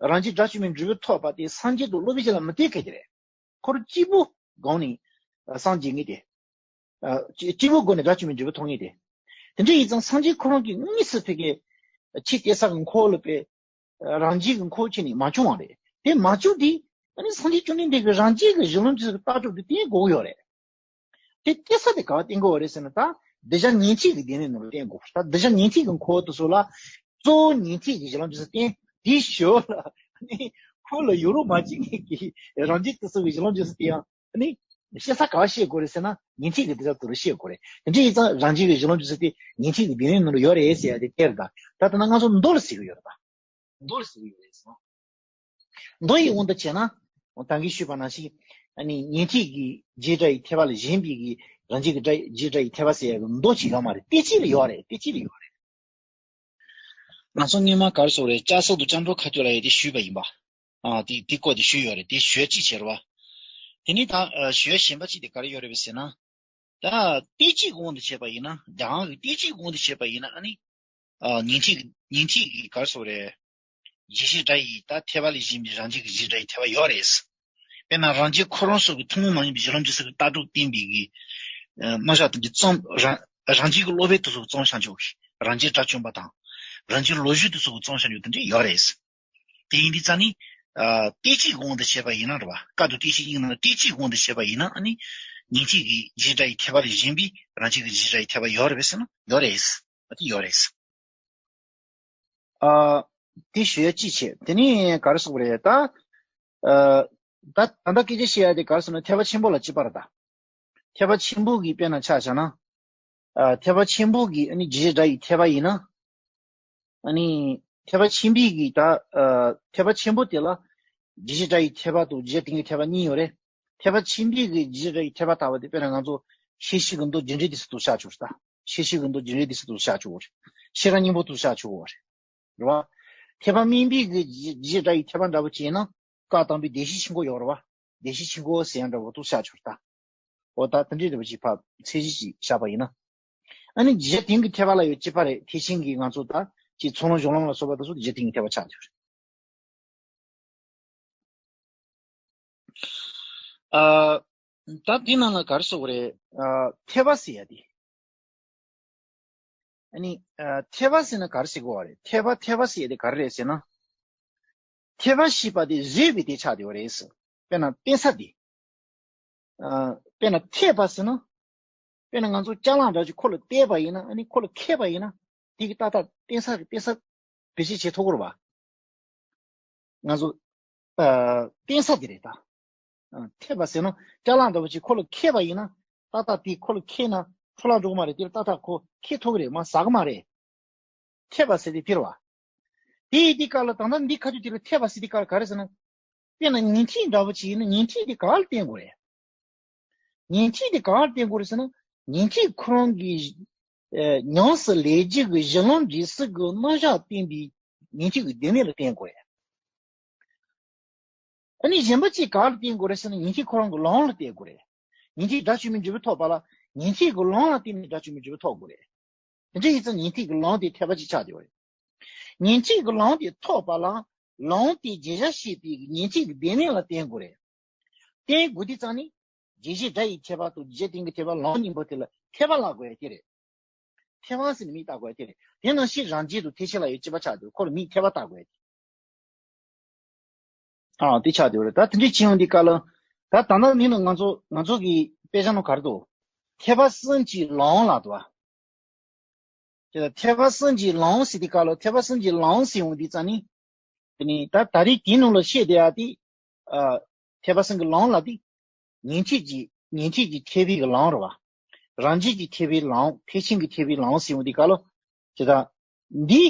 རང་རྒྱལ་དགྲ་བཅོམ་པའི་འབྲས་བུ་ཐོབ་པ་དེ་སངས་རྒྱས་དང་སློབ་དཔོན་གཞན་ལ་མི་ལྟོས་མཁན་དེ་རེད། ཁོ་རང་གཅིག་པུ་སྒོམ་ནས་སངས་རྒྱས་ངེས་ཏེ། ཨ། གཅིག་གཅིག་པུ་སྒོམ་ནས་དགྲ་བཅོམ་པའི་འབྲས་བུ་ཐོབ་ངེས་ཏེ། དེ་འདྲ་ཡིན་ཙང་སངས་རྒྱས་ཁོ་རང་གིས་དངོས་སུ་ཕ་གི་ཆོས་སྐྱེལ་ས་གི་འཁོར་ལ་དཔེ་རང་རྒྱལ་གྱི་འཁོར་ཁྱེར་ནས་མ་བྱུང་བ་རེད། དེ་མ་བྱུང་དུས་ཨ་ནི་སངས་རྒྱས་བཅོམ་ལྡན་འདས་ཀྱིས་རང་རྒྱལ་གྱི་གཞི་ལམ་འབྲས་གསུམ་གྱི་ལྟ་གྲུབ་དེ་བསྟན་དགོས་ཀྱི་ཡོད་རེད། དེ་བསྟན་ས་དེ་ག་པར་བསྟན་དགོས་པ་རེད་ཟེར་ན། ད་གདུལ་བྱ་ཉན་ཐོས་ཀྱི་སྡེ་སྣོད་ནང་ལ་བསྟན་དགོས། ད་གདུལ་བྱ་ཉན་ཐོས་ཀྱི་འཁོར་དེ་ཚོ་ལ་གཙོ་བོ་ཉན་ཐོས་ཀྱི་གཞི་ལམ་འབྲས་གསུམ་བསྟན། དེའི་ཞོར་ལ་ཨ་ནི་ཁོ་ལ་ཡོད་རོགས་མ་བྱེད་མཁན་གྱི་རང་རྒྱལ་དེ་ཚོ་གི་གཞི་ལམ་འབྲས་གསུམ་དེ་ཡང་ཨ་ནི་བཤད་ས་ག་པར་བཤད་དགོས་རེད་ཟེར་ན། ཉན་ཐོས་ཀྱི་སྡེ་ཚན་དེ་ལ་བཤད་དགོས་རེད། དེ་འདྲ་ཡིན་ཙང་རང་རྒྱལ་གྱི་གཞི་ལམ་འབྲས་གསུམ་དེ་ཉན་ཐོས་ཀྱི་སྡེ་སྣོད་ནང་ལ་ཡོད་རེད་ཟེར་ཡ་དེ་སྐྱེ་རེད། ད་ད་ལྟ་ན་ང་ཚོ་མདོ་ལ་ཟེར་གྱི་ཡོད་རེད། ད་མདོ་ལ་ཟེར་གྱི་ཡོད་རེད་ཟེར། མདོ་ཡི་དབང་དུ་བྱས་ན། ད་གིན་ཞུས་པ་ནང་བཞིན་ཨ་ནི་ཉན་ཐོས་ཀྱི་རྗེས་དགྲ་ཡི་ཐེག་པ་ལས་གཞན་པའི་གི་རང་རྒྱལ་གྱི་དགྲ་རྗེས་དགྲ་ཡི་ཐེག་པ་ཟེར་ཡ་གི་མདོ་ཅིག་ཡོད་མ་རེད། དེ་ཅིག་ལ་ཡོད་རེད། དེ་ཅིག་ལ་ཡོད་རེད། ང་ཚོ་སྔོན་མ་ག་རེ་ཟེར་དགོས་རེད། ལྕགས་སྲེག་དང་སྐྱབས་འགྲོ་ཁ་ཐུག་ལ་ཡོད་དེ་ཞུས་པ་ཡིན་པ། ཨ། དེ་དེ་སྐོར་དེ་ཞུས་ཡོད་རེད། དེ་ཞུ་ཡ་གཅིག་བྱས་རེད་པ། དེ་ནས་ད་ཨ་ཞུ་ཡ་གཞན་པ་གཅིག་དེ་ག་རེ་ཡོད་རེད་པས་ཟེར་ན། ད་ལྟས་ཀྱི་དབང་དུ་བྱས་པ་ཡིན་ན། ཡང་ལྟས་ཀྱི་དབང་དུ་བྱས་པ་ཡིན་ན་ཨ་ནི། ཨ། ཉན་ཐོས་ཉན་ཐོས་ཀྱི་ག་རེ་ཟེར་དགོས་རེད། རྗེས་དགྲ་ཡི་ད་ཐེག་པ་ལས་གཞན་པའི་རང་རྒྱལ་གྱི་རྗེས་དགྲ་ཡི་ཐེག་པ་ཡོད་རེད། དཔེར་ན་རང་རྒྱལ་ཁོ་རང་ཚོ་གི་ཐུན་མོང་མ་ཡིན་པའི་གཞི་ལམ་འབྲས་གསུམ་གྱི་ལྟ་གྲུབ་བསྟན་པའི་གི་ཨ་རྣམ་གཞག་དེ་འདྲའི་རྩོམ། རང་རང་རྒྱལ་གྱི་སློབ་དཔོན་དེ་ཚོ་གིས་རྩོམ་བཞག་ཆོག་གི། རང་རྒྱལ་དགྲ་བཅོམ་པ་དང་། རང་རྒྱལ་ལོ་རྒྱུས་དེ་ཚོ་གིས་རྩོམ་བཞག་ཆོག་དེ་འདྲ་ཡོད་རེད། དེ་ཡིན་དུས་ཙང་ནི། ཨ། ལྟས་ཀྱི་དབང་དུ་བྱས་པ་ཡིན་ན་རེད་པ། བཀའ་དང་བསྟན་བཅོས་གཉིས་ནང་ལ་ལྟས་ཀྱི་དབང་དུ་བྱས་པ་ཡིན་ན་ཨ་ནི། ཉན་ཐོས་ཀྱི་རྗེས་དགྲ་ཡི་ཐེག་པ་ལས་གཞན་པའི་རང་རྒྱལ་གྱི་རྗེས་དགྲ་ཡི་ཐེག་པ་ཡོད་རེད་པས་ཟེར་ན་ཡོད་རེད། ཨ། དེ་ཡོད་རེད། ཨ། དེ་ཞུ་ཡ་གཅིག་བྱས། དེ་ནས་ག་རེ་ཟེར་དགོས་རེད་ད། ཨ། ད་ད་ལྟ་སྐད་ཆ་བཤད་ཡ་དེ་ག་རེ་ཟེར་ན་ཐེག་པ་ཆེན་པོ་ལ་གཅིག་པ་རེད་ད། ཐེག་པ་ཆེན་པོ་གི་དཔེར་ན་ཆ་བཞག་ན། ཨ། ཐེག་པ་ཆེན་པོ་གི་ཨ་ནི་རྗེས་དགྲ་ཡི་ཐེག་པ་ཡིན་ན། ཨ་ནི་ཐེག་པ་ཆེན་པོའི་གི་ད། ཨ། ཐེག་པ་ཆེན་པོ་དེ་ལ་རྗེས་དགྲ་ཡི་ཐེག་པ་དང་རྗེས་དྲན་གྱི་ཐེག་པ་གཉིས་ཡོད་རེད། ཐེག་པ་ཆེན་པོའི་གི་རྗེས་དགྲ་ཡི་ཐེག་པ་ལྟ་བུ་དེ་དཔེར་ན་ང་ཚོ་ཤེས་བྱའི་གི་མདོ་རྒྱུ་འབྲས་དེ་ཚོ་དང་ཆ་ཆོག་ད། ཤེས་བྱའི་གི་མདོ་རྒྱུ་འབྲས་དེ་ཚོ་དང་ཆ་ཆོག་རེད། ཤེས་རབ་སྙིང་པོ་དང་ཆ་ཆོག་རེད། རེད་བ། ཐེག་པ་དམན་པའི་གི་རྗེས་དགྲ་ཡི་ཐེག་པ་འདྲ་པོ་བྱས་ན་བཀའ་དམ་པའི་བདེ་གཤེགས་ཆོས་འཁོར་ཡོད་རེད་བ། བདེ་གཤེགས་ཆོས་འཁོར་ཟེར་ཡ་འདྲ་པོ་དང་ཆ་ཆོག་ད། འོ་ད་དེ་འདྲའི་འདྲ་པོ་ཅིག་ཕར་ཚད་གཞི་ཅིག་བཞག་པ་ཡིན་ན། ཨ་ནི་རྗེས་དྲན་གྱི་ཐེག་པ་ལ་ཡང་གཅིག་པ་རེད། ཐེག་ཆེན་གྱི་ང་ཚོ་ད་ཅིག་ཚོགས་ལམ་གཞུང་ལམ་ལ་སོགས་པ་དེ་ཚོ་རྗེས་དྲན་གྱི་ཐེག་པ་ཆགས་ཡོད་རེད། ཨ། ད་དེ་ནང་ལ་ག་རེ་ཟེར་དགོས་རེད། ཨ། ཐེག་པ་ཟེར་ཡ་དེ། ཨ་ནི། ཨ། ཐེག་པ་ཟེར་ན་ག་རེ་ཟེར་དགོས་པ་རེད། ཐེག་པ་ཐེག་པ་ཟེར་ཡ་དེ་ག་རེ་རེད་ཟེར་ན། ཐེག་པ་ཞེས་པ་དེ་བཟོས་པའི་དེ་ཆགས་བསྡད་པ་རེད་ཟེར། དཔེར་ན་བསྟན་ས་དེ། ཨ། དཔེར་ན་ཐེག་པ་ཟེར་ན། དཔེར་ན་ང་ཚོ་ཅ་ལག་འདྲ་ཅིག་ཁོ་ལ་གཏད་པ་ཡིན་ན། ཨ་ནི་ཁོ་ལ་འཁྱེར་པ་ཡིན་ན། དེ་གི་ཏག་ཏག་བསྟན་ས་གི་བསྟན་ས་བེད་སྤྱོད་བྱེད་ཐུབ་ཀྱི་རེད་བ། ང་ཚོ། ཨ། བསྟན་ས་དེ་རེད་ད། ཨ། ཐེག་པ་ཟེར་ན་ཅ་ལག་འདྲ་པོ་ཅིག་ཁོ་ལ་འཁྱེར་པ་ཡིན་ན། ཏག་ཏག་དེ་ཁོ་ལ་འཁྱེར་ན་འཕྲོ་བརླག་འགྲོ་གི་མ་རེད། དེ་ལ་ཏག་ཏག་ཁོ་འཁྱེར་ཐུབ་ཀྱི་རེད། མར་ཟག་གི་མ་རེད། ཐེག་པ་ཟེར་དེ་དེ་རེད་བ། དེ་ཡི་དེ་ག་ལ་ད་ལྟ་འདི་ཁ་ཐུག་དེ་ལ་ཐེག་པ་ཟེར་དེ་ག་ལ་ག་རེ་ཟེར་ན། དཔེར་ན་ཉན་ཐོས་འདྲ་པོ་ཅིག་ཡིན་ན་ཉན་ཐོས་དེ་ག་ལ་བརྟེན་དགོས་རེད། ཉན་ཐོས་དེ་ག་ལ་བརྟེན་དགོས་རེད་ཟེར་ན། ཉན་ཐོས་ཁོ་རང་གི། ཨེ། ཉམས་སུ་ལེན་རྒྱུ་གི་གཞི་ལམ་འབྲས་གསུམ་གི་རྣམ་གཞག་བསྟན་པའི་ཉན་ཐོས་ཀྱི་སྡེ་སྣོད་ལ་བརྟེན་དགོས་རེད། ཨ་ནི་གཞན་པ་ཅིག་ག་ལ་བརྟེན་དགོས་རེད་ཟེར་ན། ཉན་ཐོས་ཁོ་རང་གི་ལམ་ལ་བརྟེན་དགོས་རེད། ཉན་ཐོས་དགྲ་བཅོམ་པའི་འབྲས་བུ་ཐོབ་པ་ལ་ཉན་ཐོས་ཀྱི་ལམ་ལ་བརྟེན་ནས་དགྲ་བཅོམ་པའི་འབྲས་བུ་ཐོབ་དགོས་རེད། དེ་འདྲ་ཡིན་ཙང་ཉན་ཐོས་ཀྱི་ལམ་དེ་ཐེག་པ་ཅིག་ཆགས་བསྡད་པ་རེད། ཉན་ཐོས་ཀྱི་ལམ་དེ་ཐོབ་པ་ལ་ལམ་དེ་རྗེས་བཞག་བྱེད་པའི་ཉན་ཐོས་ཀྱི་སྡེ་སྣོད་ལ་བརྟེན་དགོས་རེད། བརྟེན་དགོས་དུས་ཙང་ནི། རྗེས་བཞག་དགྲ་ཡི་ཐེག་པ་དང་རྗེས་དྲན་གྱི་ཐེག་པ་ལམ་གཉིས་པོ་དེ་ལ་ཐེག་པ་ལབ་དགོས་ཡ་དེ་རེད། ཐེག་པ་ཟེར་ནས་མིང་བཏགས་དགོས་ཡ་དེ་རེད། དེ་ནང་བཞིན་རང་རྒྱལ་དང་ཐེག་ཆེན་ལ་ཡང་གཅིག་པ་ཆགས་འདུག་ཁོ་ལ་མིང་ཐེག་པ་བཏགས་དགོས་ཡ་དེ། ཨ། དེ་ཆགས་བསྡད་པ་རེད། ད་དེ་འདྲ་བྱེད་ཡོང་དུས་སྐབས་ལ། ད་ད་ལྟ་འདི་ནང་ང་ཚོ་ང་ཚོ་གི་དཔེ་ཆ་ནང་ག་རེ་འདུག་ཐེག་པ་གསུམ་གྱི་ལམ་ལབ་འདུག་བ། དེ་ལ་ཐེག་པ་གསུམ་གྱི་ལམ་ཟེར་དུས་སྐབས་ལ། ཐེག་པ་གསུམ་གྱི་ལམ་ཟེར་ཡོང་དུས་ཙང་ནི། དེ་ནི་ད་ད་རེས་དེའི་ནང་ལ་བཤད་བསྡད་ཡ་དེ། ཨ། ཐེག་པ་གསུམ་གྱི་ལམ་ལབ་དེ། ཉན་ཐོས་ཀྱི་ཉན་ཐོས་ཀྱི་ཐེག་པའི་གི་ལམ་རེད་བ། རང་རྒྱལ་གྱི་ཐེག་པའི་ལམ། ཐེག་ཆེན་གྱི་ཐེག་པའི་ལམ་ཟེར་ཡོང་དུས་སྐབས་ལ། དེ་ད་འདི།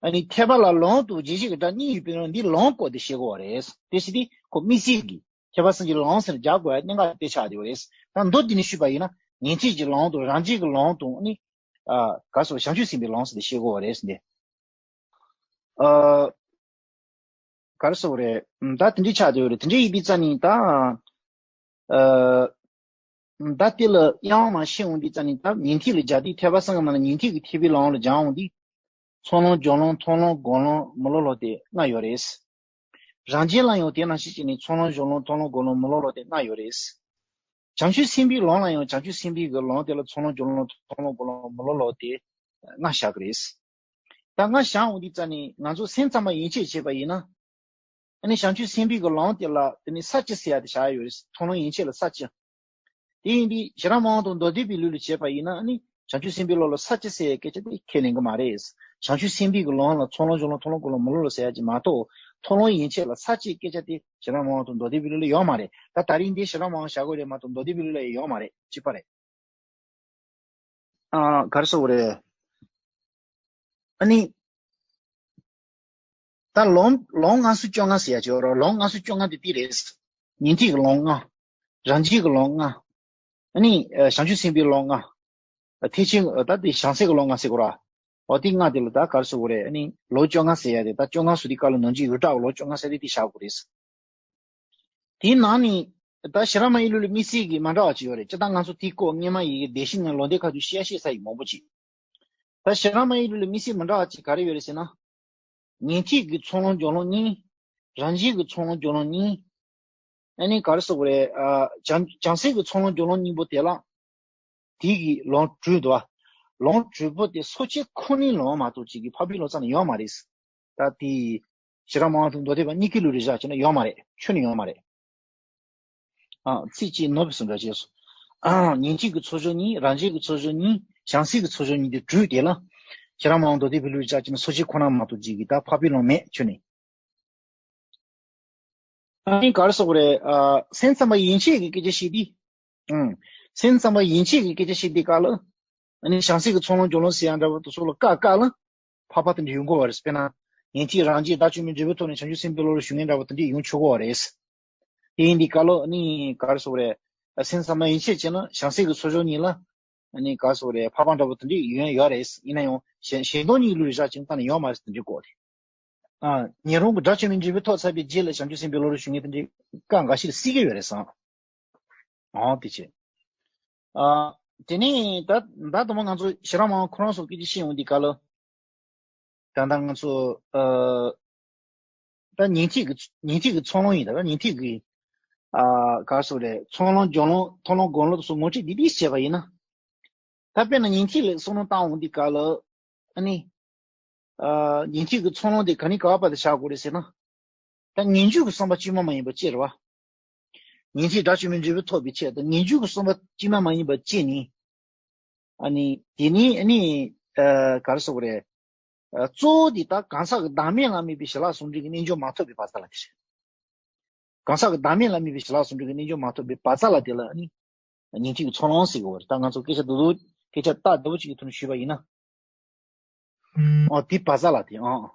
ཨ་ནི་ཐེག་པ་ལ་ལམ་དང་རྗེས་བཞག་གི་སྒྲ་གཉིས་ཡོད་པའི་ནང་འདི་ལམ་སྐོར་དེ་བཤད་དགོས་པ་རེད། དེ་བྱས་དུས་ཁོ་དམིགས་བསལ་གྱི་ཐེག་པ་གསུམ་གྱི་ལམ་ཟེར་ནས་སྦྱར་དགོས་ཡ་གནད་འགག་དེ་ཆགས་བསྡད་པ་རེད། ད་མདོར་བསྡུས་ནས་ཞུས་པ་ཡིན་ན། ཉན་ཐོས་ཀྱི་ལམ་དང་རང་རྒྱལ་གྱི་ལམ་དང་། ཨ་ནི། ཨ། ག་རེ་ཟེར། བྱང་ཆུབ་སེམས་དཔའི་ལམ་ཟེར་ནས་བཤད་དགོས་པ་རེད་ཟེར་ནས། ཨ། ག་རེ་ཟེར་དགོས་རེད། ད་དེ་འདྲའི་ཆགས་བསྡད་པ་རེད། དེ་འདྲའི་ཡིན་དུས་ཙང་ནི་ད། ཨ། ད་དེ་ལ་དབྱེ་བ་མར་ཕྱེ་འོང་དུས་ཙ་ནི། ད་ཉན་ཐོས་ལ་སྦྱར་དུས་ཐེག་པ་གསུམ་གྱི་ནང་ལ་ཉན་ཐོས་ཀྱི་ཐེག་པའི་ལམ་ལ་སྦྱར་འོང་དུས། ཚོགས་ལམ་སྦྱོར་ལམ་མཐོང་ལམ་སྒོམ་ལམ་མི་སློབ་ལམ་སྟེ་ལྔ་ཡོད་རེད། རང་རྒྱལ་ལ་ཡང་དེ་ནང་བཞིན་བྱས་ནས་ཚོགས་ལམ་སྦྱོར་ལམ་མཐོང་ལམ་སྒོམ་ལམ་མི་སློབ་ལམ་སྟེ་ལྔ་ཡོད་རེད། བྱང་ཆུབ་སེམས་དཔའི་ལམ་ལ་ཡང་བྱང་ཆུབ་སེམས་དཔའི་གི་ལམ་དེ་ལ་ཚོགས་ལམ་སྦྱོར་ལམ་མཐོང་ལམ་སྒོམ་ལམ་མི་སློབ་ལམ་སྟེ་ལྔ་བཞག་གི་རེད། ད་ལྔ་བཞག་འོང་དུས་ཙ་ནི་ང་ཚོ་སེམས་ཙམ་པ་ཡན་ཆད་བྱས་པ་ཡིན་ན། ཨ་ནི་བྱང་ཆུབ་སེམས་དཔའི་གི་ལམ་དེ་ལ་དེ་ནི་ས་བཅད་ཟེར་ཡ་དེ་བཞག་ཡོད་རེད། མཐོང་ལམ་ཡན་ཆད་ལ་ས་བཅད། དེ་ཡིན་དུས་ཤེས་རབ་སྨྲ་བ་དང་མདོ་སྡེ་པའི་ལུགས་ལ་བྱས་པ་ཡིན་ན། ཨ་ནི་བྱང་ཆུབ་སེམས་དཔའི་ལམ་ལ་ས་བཅད་ཟེར་ཡའི་སྐད་ཆ་དེ་ཁས་ལེན་གི་མ་རེད། བྱང་ཆུབ་སེམས་དཔའི་གི་ལམ་ལ་ཚོགས་ལམ་སྦྱོར་ལམ་མཐོང་ལམ་སྒོམ་ལམ་མི་སློབ་ལམ་ཟེར་ཡ་ཅིག་མ་གཏོགས། མཐོང་ལམ་ཡན་ཆད་ལ་ས་བཅད་སྐད་ཆ་དེ་ཤེས་རབ་སྨྲ་བ་དང་མདོ་སྡེ་པའི་ལུགས་ལ་ཡོད་མ་རེད། ད་ད་རིང་འདི་ཤེས་རབ་སྨྲ་བ་བཞག་དགོས་རེད་མ་གཏོགས་མདོ་སྡེ་པའི་ལུགས་ལ་ཡོད་མ་རེད། གཅིག་པ་རེད། ཨ། ག་རེ་ཟེར་དགོས་རེད། ཨ་ནི། ད་ལམ་ལམ་ལྔ་སོ་བཅོ་ལྔ་ཟེར་ཡ་ཅིག་ཡོད་རེད། ལམ་ལྔ་སོ་བཅོ་ལྔ་དེ་འདི་རེད། ཉན་ཐོས་ཀྱི་ལམ་ལྔ། རང་རྒྱལ་གྱི་ལམ་ལྔ། ཨ་ནི་ཨ་བྱང་ཆུབ་སེམས་དཔའི་ལམ་ལྔ། ཨ་ཐེག་ཆེན། ཨ་ད་དེ་བྱང་སེམས་ཀྱི་ལམ་ལྔ་ཟེར་དགོས་རེད། འོ་དེ་ལྔ་དེ་ལ་ད་ག་རེ་ཟེར་དགོས་རེད། ཨ་ནི་ལམ་བཅོ་ལྔ་ཟེར་ཡ་དེ། ད་བཅོ་ལྔ་ཟེར་དུས་སྐབས་ལ་ནང་བཞིན་ཡུལ་གྲགས་ཀྱི་ལམ་བཅོ་ལྔ་ཟེར་དེ་དེ་བཞག་དགོས་རེད། དེའི་ནང་ནས་ད་ཤེས་རབ་སྨྲ་བའི་ལུགས་ལ་དམིགས་བསལ་གྱི་མ་འདྲ་བ་ཅིག་ཡོད་རེད། སྤྱིར་བཏང་ང་ཚོ་དེའི་སྐོར་སྔོན་མ་ཡི་གེ་སྡེ་བཞི་ནང་ལོ་ཟླའི་ཁ་ཐུག་བཤད་བཤད་ས་ཡི་མང་པོ་ཅིག་ད་ཤེས་རབ་སྨྲ་བའི་ལུགས་ལ་དམིགས་བསལ་མི་འདྲ་བ་ཅིག་ག་རེ་ཡོད་རེད་ཟེར་ན། ཉན་ཐོས་ཀྱི་ཚོགས་ལམ་སྦྱོར་ལམ་གཉིས། རང་རྒྱལ་གྱི་ཚོགས་ལམ་སྦྱོར་ལམ་གཉིས། ཨ་ནི་ག་རེ་ཟེར་དགོས་རེད། ཨ་བྱང་བྱང་སེམས་ཀྱི་ཚོགས་ལམ་སྦྱོར་ལམ་གཉིས་པོ་དེ་ལ། དེ་གི་ལམ་དྲུག་འདུག་བ། ལམ་དྲུག་པོ་དེ་སོ་སྐྱེ་ཁོ་ནའི་ལམ་མ་གཏོགས་ཅིག་གི་འཕགས་པའི་ལམ་རྩ་ནས་ཡོད་མ་རེད། ད་དེ་ཤེས་རབ་སྨྲ་བ་དང་མདོ་སྡེ་པ་གཉིས་ཀའི་ལུགས་ལ་བཞག་བྱས་ན་ཡོད་མ་རེད། ཁྱོན་ནས་ཡོད་མ་རེད། ཨ། ཚིག་གཅིག་ནོར་བུ་སུ་འདྲ་བྱས་སོ། ཨ། ཉན་ཐོས་ཀྱི་ཚོགས་སྦྱོར་གཉིས། རང་རྒྱལ་གྱི་ཚོགས་སྦྱོར་གཉིས། བྱང་སེམས་ཀྱི་ཚོགས་སྦྱོར་གཉིས་དེ་དྲུག་དེ་ལ། ཤེས་རབ་སྨྲ་བ་མདོ་སྡེ་པའི་ལུགས་ལ་བཞག་བྱས་ན་སོ་སྐྱེ་ཁོ་ན་མ་གཏོགས་ཅིག་གི་ད་འཕགས་པའི་ལམ་མེད་ཁྱོན་ནས། ཨ་ནི་ག་རེ་ཟེར་དགོས་རེད། ཨ། སེམས་ཙམ་པ་ཡན་ཆད་ཀྱི་སྐད་ཆ་བཤད་དུས། ཨང་། སེམས་ཙམ་པ་ཡན་ཆད་ཀྱི་སྐད་ཆ་བཤད་དུས་སྐབས་ལ། ཨ་ནི་བྱང་སེམས་ཀྱི་ཚོགས་ལམ་སྦྱོར་ལམ་ཟེར་ཡ་འདྲ་བོ་དེ་ཚོ་ལ་སྐབས་སྐབས་ལ་འཕགས་པ་དེ་འདྲ་ཡོང་གི་ཡོད་རེད། དཔེར་ན། ཉན་ཐོས་རང་རྒྱལ་བདག་ཆུང་མའི་འབྲས་བུའི་ཐོག་ནས་བྱང་ཆུབ་སེམས་དཔའི་བློ་ལ་ཞུགས་མཁན་འདྲ་བོ་དེ་འདྲ་ཡོང་ཆོག་གི་ཡོད་རེད། དེ་ཡིན་དུས་སྐབས་ལ་ཨ་ནི་ག་རེ་ཟེར་དགོས་རེད། སེམས་ཙམ་པ་ཡན་ཆད་བྱས་ན་བྱང་སེམས་ཀྱི་ཚོགས་སྦྱོར་གཉིས་ལ། ཨ་ནི་ག་རེ་ཟེར་དགོས་རེད། འཕགས་པ་འདྲ་བོ་དེ་འདྲ་ཡོང་ཡོད་རེད། ཡིན་ན་ཡང་གཞན་གཞན་དོན་གཉིས་ལུགས་ལ་བཞག་ཅིང་ལྟ་ན་ཡོད་མ་རེད་དེ་འདྲའི་སྐོར་རེད། ཨ། ཉན་རང་གི་དགྲ་བཅོམ་པའི་འབྲས་བུ་ཐོབ་ཚར་བའི་རྗེས་ལ་བྱང་ཆུབ་སེམས་དཔའི་བློ་ལ་ཞུགས་མཁན་དེ་འདྲའི་སྐབས་འགའ་ཞིག་ལ་སྲིད་ཀྱི་ཡོད་རེད་བསམ། ཨང་། དེ་བྱས། ཨ། དེ་ནས་ད་ད་དུང་མ་ང་ཚོ་ཤེས་རབ་སྨྲ་བ་ཁོ་རང་ཚོ་སྐད་ཆ་བཤད་ཡོང་དུས་སྐབས་ལ། ད་ལྟ་ང་ཚོ། ཨ། ད་ཉན་ཐོས་ཀྱི་ཉན་ཐོས་ཀྱི་ཚོགས་ལམ་ཡིན། ད་ཉན་ཐོས་ཀྱི། ཨ། ག་རེ་ཟེར་དགོས་རེད། ཚོགས་ལམ་སྦྱོར་ལམ་མཐོང་ལམ་སྒོམ་ལམ་དེ་ཚོ་ངོ་སྤྲོད་བདེ་བདེ་བྱས་པ་ཡིན་ན། ད་དཔེར་ན་ཉན་ཐོས་ལ་བསམ་བློ་བཏང་འོང་དུས་སྐབས་ལ། ཨ་ནི། ཨ། ཉན་ཐོས་ཀྱི་ཚོགས་ལམ་དེ་ག་ནས་ག་བར་དུ་བཞག་དགོས་རེད་ཟེར་ན། ད་ངེས་འབྱུང་གི་བསམ་པ་གཅིག་མ་མ་ཡིན་པ་གཅིག་རེད་བ། ཉན་ཐོས་དགྲ་བཅོམ་པའི་འབྲས་བུ་ཐོབ་པའི་ཆེད་དུ་ངེས་འབྱུང་གི་བསམ་པ་གཅིག་མ་མ་ཡིན་པ་གཅིག་ནི། ཨ་ནི་དེ་ནི་ཨ་ནི། ཨ། ག་རེ་ཟེར་དགོས་རེད། ཨ། གཙོ་བོ་དེ་ད་གང་ཟག་གི་བདག་མེད་ལ་དམིགས་པའི་ཞི་ལྷག་ཟུང་འབྲེལ་གྱི་རྣལ་འབྱོར་མ་ཐོབ་པའི་བར་མཚམས་ལ་དེ་རེད། གང་ཟག་གི་བདག་མེད་ལ་དམིགས་པའི་ཞི་ལྷག་ཟུང་འབྲེལ་གྱི་རྣལ་འབྱོར་མ་ཐོབ་པའི་བར་མཚམས་ལ་དེ་ལ་ཨ་ནི། ཉན་ཐོས་ཀྱི་ཚོགས་ལམ་ཟེར་གྱི་ཡོད་རེད། ད་ང་ཚོ་སྐད་ཆ་རྡོག་རྡོག་སྐད་ཆ་རྟག་རྡོག་པོ་གཅིག་གི་ཐོག་ནས་ཞུས་པ་ཡིན་ན། ཨོ་དེ་བར་མཚམས་ལ་དེ་ཨང་།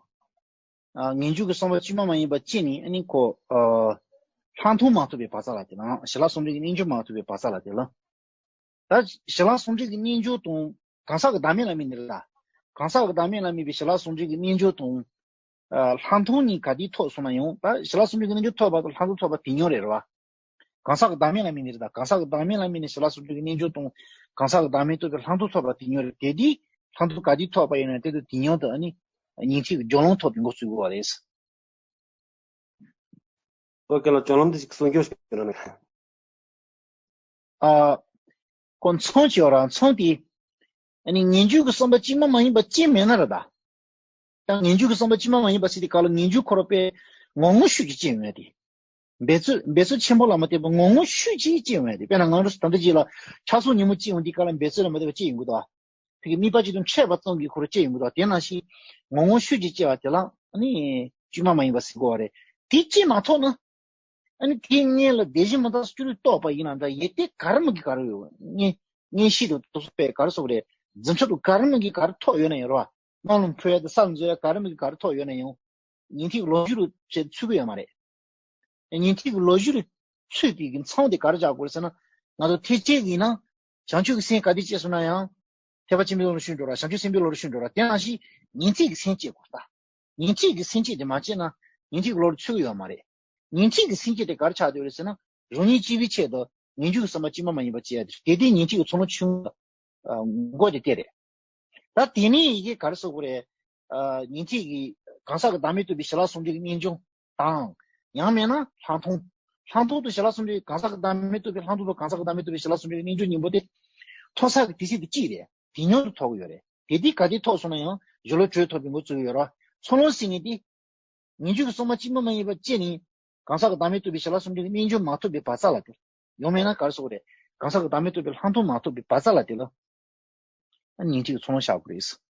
ཨ། ངེས་འབྱུང་གི་བསམ་པ་གཅིག་མ་མ་ཡིན་པ་གཅིག་ནི་ཨ་ནི་ཁོ། ཨ། ལྷག་མཐོང་མ་ཐོབ་པའི་བར་མཚམས་ལ་དེ་ཨང་། ཞི་ལྷག་ཟུང་འབྲེལ་གྱི་རྣལ་འབྱོར་མ་ཐོབ་པའི་བར་མཚམས་ལ་དེ་ལ། ད་ཞི་ལྷག་ཟུང་འབྲེལ་གྱི་རྣལ་འབྱོར་དང་གང་ཟག་གི་བདག་མེད་ལ་དམིགས་ནས་རེད་ད། གང་ཟག་གི་བདག་མེད་ལ་དམིགས་པའི་ཞི་ལྷག་ཟུང་འབྲེལ་གྱི་རྣལ་འབྱོར་དང་། ཨ། ལྷག་མཐོང་གཉིས་ག་དུས་ཐོབ་སོང་ན་ཡང་ད་ཞི་ལྷག་ཟུང་འབྲེལ་གྱི་རྣལ་འབྱོར་ཐོབ་པ་དང་ལྷག་མཐོང་ཐོབ་པ་དེ་མཉམ་རེད་རེད་བ། གང་ཟག་གི་བདག་མེད་ལ་དམིགས་ནས་རེད་ད། གང་ཟག་གི་བདག་མེད་ལ་དམིགས་ནས་ཞི་ལྷག་ཟུང་འབྲེལ་གྱི་རྣལ་འབྱོར་དང་། གང་ཟག་གི་བདག་མེད་ཐོབ་པའི་ལྷག་མཐོང་ཐོབ་པ་དེ་མཉམ་རེད། དེ་དུས་ལྷག་མཐོང་ག་དུས་ཐོབ་པ་ཡིན་ན་དེ་དུས་དེ་མཉམ་དུ་ཨ་ནི་ཉན་ཐོས་ཀྱི་སྦྱོར་ལམ་ཐོབ་པའི་འགོ་ཚུགས་དགོས་པ་རེད། ཨོ་ཁེ་ལགས། སྦྱོར་ལམ་འདི་ཞིག་གསུང་སྐྱོར་ཞིག་གནང་ན། ཨ། ཁོ་མཚམས་ཅིག་ཡོད་ར། མཚམས་དེ། ཨ་ནི་ངེས་འབྱུང་གི་བསམ་པ་གཅིག་མ་མ་ཡིན་པ་གཅིག་མེད་ན་ར་ད། ད་ངེས་འབྱུང་གི་བསམ་པ་གཅིག་མ་མ་ཡིན་པ་ཟེར་དུས་སྐབས་ལ་ངེས་འབྱུང་ཁོ་རང་དཔེ་ངོ་ངོ་ཤུགས་ཀྱིས་སྐྱེ་ཡོང་ཡ་དེ། འབད་རྩོལ་འབད་རྩོལ་ཆེན་པོ་ལ་མ་བརྟེན་པར་ངོ་ངོ་ཤུགས་ཀྱིས་སྐྱེ་ཡོང་ཡ་དེ། དཔེར་ན་ང་རང་ཚོ་ད་ལྟ་ཅིག་ལ་ཆགས་སོགས་ཉིན་མོ་སྐྱེ་ཡོང་དུས་སྐབས་ལ་འབད་རྩོལ་ལ་མ་བརྟེན་པར་སྐྱེ་ཡོང་གི་འདུག་ཨ། ཕ་གི་དམིགས་པ་གཅིག་ཏུ་འཕྲད་པ་ཙམ་གྱིས་ཁོ་རང་སྐྱེ་ཡོང་གི་འདུག་ཨ། དེ་ནང་བཞིན་ངོ་ངོ་ཤུགས་ཀྱིས་སྐྱེ་བ་དེ་ལ་ཨ་ནི་གཅིག་མ་མ་ཡིན་པ་ཟེར་དགོས་པ་རེད། དེ་སྐྱེ་མ་ཐུབ་ན། ཨ་ནི་དེའི་སྔོན་ལ་དེ་བཞིན་མི་འདའ་སོགས་སྤྱི་བླུགས་རྟོགས་པ་ཡིན་ན་འདྲ། ཡེ་ཏེ་ག་རེ་མི་གི་ག་རེ་ཡོད། མངོན་མངོན་ཤེས་དང་རྟོགས་པས་ག་རེ་སོགས་རེད། འཛིན་ཚུལ་དུ་ག་རེ་མི་གི་ག་རེ་ཐོབ་ཡོད་ན་ཡང་རེད་བ། སྣང་ལམ་འཕྲོ་ཡ་དེ་ས་ལ་འཛུལ་ཡ་ག་རེ་མི་གི་ག་རེ་ཐོབ་ཡོད་ན་ཡང་། ཉན་ཐོས་ཀྱི་ལོ་རྒྱུས་ལ་ཚུད་ཀྱི་ཡོད་མ་རེད། ཉན་ཐོས་ཀྱི་ལོ་རྒྱུས་ལ་ཚུད་པའི་གི་མཚམས་དེ་ག་རེ་བཞག་དགོས་རེད་ཟེར་ན། ང་ཚོ་ཐེག་ཆེན་གྱི་ཡིན་ན། བྱང་ཆུབ་ཀྱི་སེམས་ག་དུས་སྐྱེས་སོང་ན་ཡང་། ཐེག་པ་ཆེན་པོའི་ལམ་ལ་ཞུགས་འགྲོ་ར། བྱང་ཆུབ་སེམས་དཔའི་ལམ་ལ་ཞུགས་འགྲོ་ར། དེ་ནང་བཞིན་ཉན་ཐོས་ཀྱི་སེམས་བསྐྱེད་དགོས་ད། ཉན་ཐོས་ཀྱི་སེམས་བསྐྱེད་དེ་མ་བསྐྱེད་ན་ཉན་ཐོས་ཀྱི་ལམ་ལ་ཚུད་ཀྱི་ཡོད་མ་རེད། ཉན་ཐོས་ཀྱི་སེམས་བསྐྱེད་དེ་ག་རེ་ཆགས་བསྡད་ཡོད་རེད་ཟེར་ན། རང་ཉིད་གཅེས་པའི་ཆེད་དུ་ ངེས་འབྱུང་གི་བསམ་པ་ཅི་མ་མ་ཡིན་པ་སྐྱེ་ཡ་དེ་རེད། དེ་དེ་ཉན་ཐོས་ཀྱི་ཚོགས་ལམ་ཆུང་ངུ་མགོ་དེ་དེ་རེད། ད་དེ་ནས་ཡི་གེ་ག་རེ་ཟེར་དགོས་རེད། ཉན་ཐོས་ཀྱི་གང་ཟག་གི་བདག་མེད་རྟོགས་པའི་ཞི་ལ་གསུམ་འབྲེལ་གྱི་རྣལ་འབྱོར་དང་། ཡང་མིན་ན་ལྷག་མཐོང་། ལྷག་མཐོང་དུ་ཞི་ལ་གསུམ་འབྲེལ་གང་ཟག་གི་བདག་མེད་རྟོགས་པའི་ལྷག་མཐོང་དང་གང་ཟག་གི་བདག་མེད་རྟོགས་པའི་ཞི་ལ་གསུམ་འབྲེལ་གྱི་རྣལ་འབྱོར་གཉིས་པོ་དེ་མཐོ་ས་གི་དེ་སྲིད་དུ་གཅིག་རེད། དེ་མཉམ་དུ་ཐོབ་ཀྱི་ཡོད་རེད། དེ་དུས་ག་དུས་ཐོབ་སོང་ན་ཡང་གཞི་ལུགས་གྲོལ་ཐོབ་པའི་འགོ་བཙུགས་ཡོད་རེད། ཚོགས་ལམ་ཟེར་མཁན་དེ། ངེས་འབྱུང་གི་བསམ་པ་གཅིག་མ་མ་ཡིན་པ་སྐྱེས་ནས། གང་ཟག་གི་བདག་མེད་རྟོགས་པའི་ཞི་ལ་གསུམ་འབྲེལ་གྱི་རྣལ་འབྱོར་མ་ཐོབ་པའི་བར་མཚམས་ལ་དེ། ཡང་མིན་ན་ག་རེ་ཟེར་དགོས་རེད། གང་ཟག་གི་བདག་མེད་རྟོགས་པའི་ལྷག་མཐོང་མ་ཐོབ་པའི་བར་མཚམས་ལ་དེ་ལ། ཉན་ཐོས་ཀྱི་ཚོགས་ལམ་བཞག་དགོས་རེད།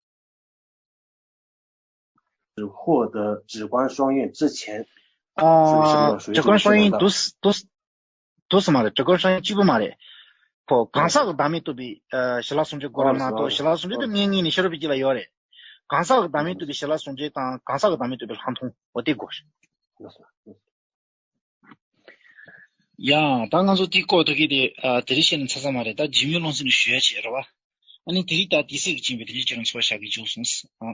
只获得止观双运之前 ཨ།属于什么属于 止观双运 这个什么的 དུས་དུས་དུས་སུ་མ་རེད། 止观双运གཅིག་པུ་མ་རེད། ཁོ་གང་ཟག་གི་བདག་མེད་རྟོགས་པའི་ཞི་ལ་གསུམ་འབྲེལ་གོ་རིམ་མ་གཏོགས། ཞི་ལ་གསུམ་འབྲེལ་དུ་མིང་ངེས་ནས་ཤེས་རབ་ཀྱི་རྒྱན་ལ་ཡོད་རེད། གང་ཟག་གི་བདག་མེད་རྟོགས་པའི་ཞི་ལ་གསུམ་འབྲེལ་དང་གང་ཟག་གི་བདག་མེད་རྟོགས་པའི་ལྷག་མཐོང་འོ་དེ་དགོས། ཡང་ད་ང་ཚོ་དེའི་སྐོར་དུ་གི་དེ་ཨ་དེ་རིང་བཤད་ན་ཚར་ས་མ་རེད། ད་རྗེ་མི་ལོ་ཟེར་ནས་ཞུ་ཡ་བྱས་རེད་བ། ཨ་ནི་དེ་རིང་ད་དེ་སྲིད་ཀྱི་ཅིང་བའི་དེ་རིང་ཁྱེད་རང་ཚོ་བཞག་གི་བྱུང་སོང་། ཨ་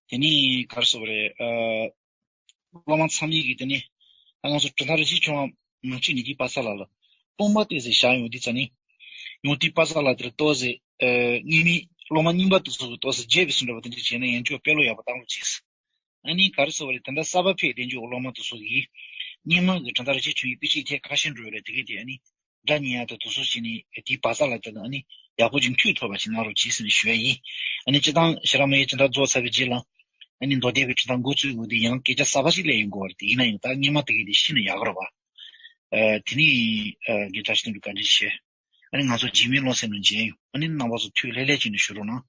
དེ་ནི་ག་རེ་ཟེར་བ་རེད། ཨ་སློབ་མ་ཚང་མས་ཀྱི་དེ་ནི་ད་ང་ཚོ་གྲུབ་མཐའ་རིན་ཆེན་ཆུང་བ་མང་ཆེ་ནི་དེའི་པ་ས་ལ་ལ་སྟོང་པ་སྟེ་ཟེར་བཞག་ཡོང་དུས་ཙ་ནི། ཡང་དེའི་པ་ས་ལ་དེར་ལྟོས་ཟེར། ཨ་སྔོན་མའི་སློབ་མ་རྙིང་པ་དེ་ཚོ་གི་ལྟོས་ཟེར་རྒྱས་པའི་ཟིན་འདྲ་བ་དེ་འདྲ་བྱས་ན་ཡང་ཅོག་དཔེ་ཀློག་ཡག་པོ་བཏང་རོགས་བྱས། ཨ་ནི་ག་རེ་ཟེར་བ་རེད། དེ་འདྲ་གསར་པ་ཕེབས་བསྡད་འཇོག་སློབ་མ་དེ་ཚོ་གིས་སྔོན་མ་གི་གྲུབ་མཐའ་རིན་ཆེན་ཆུང་བའི་དཔེ་ཆའི་ཐད་ཁ་ཤས་འགྲོ་ཡོད་རེད། དེ་གས་དེ་ཨ་ནི་སྒྲ་ཉན་ཡག་དང་དེ་ཚོ་བྱས་ནས་དེའི་བ་ས་ལ་དེ་ལ་ཨ་ནི་ཡག་པོ་ཅིག་མཐུད་ཐུབ་པ་ཞིག་གནང་རོགས་གྱིས་ཟེར་ནས་ཞུ་ཡ་ཡིན། ཨ་ནི་སྤྱིར་བཏང་ཤེས་རབ་མ་ཡི་གྲུབ་མཐའ་རྫོགས་ཚར་བའི་རྗེས་ལ་ཨ་ནི་མདོ་སྡེ་པའི་གྲུབ་མཐའ་འགོ་བཙུགས་དགོས་དུས་ཡང་སྐད་ཆ་གསར་པ་ཞིག་སླེབས་ཡོང་གི་ཡོད་རེད། དེ་ཡིན་ན་ཡང་ད་སྔོན་མ་དེ་གས་དེ་ཤེས་ན་ཡག་གི་རེད་བ། ཨ་དེ་ནི་ཨ་རྒན་བཀྲ་ཤིས་དོན་གྲུབ་བཀའ་དྲིན་ཆེ། ཨ་ནི་ང་ཚོ་རྗེ་མི་ལོ་ཟེར་ནས་མཇལ་ཡོང་། ཨ་ནི་རྣམ་པ་ཚོ་ཐུགས་ལྷོད་ལྷོད་བྱས་ནས་བཞུགས་རོགས་གནང་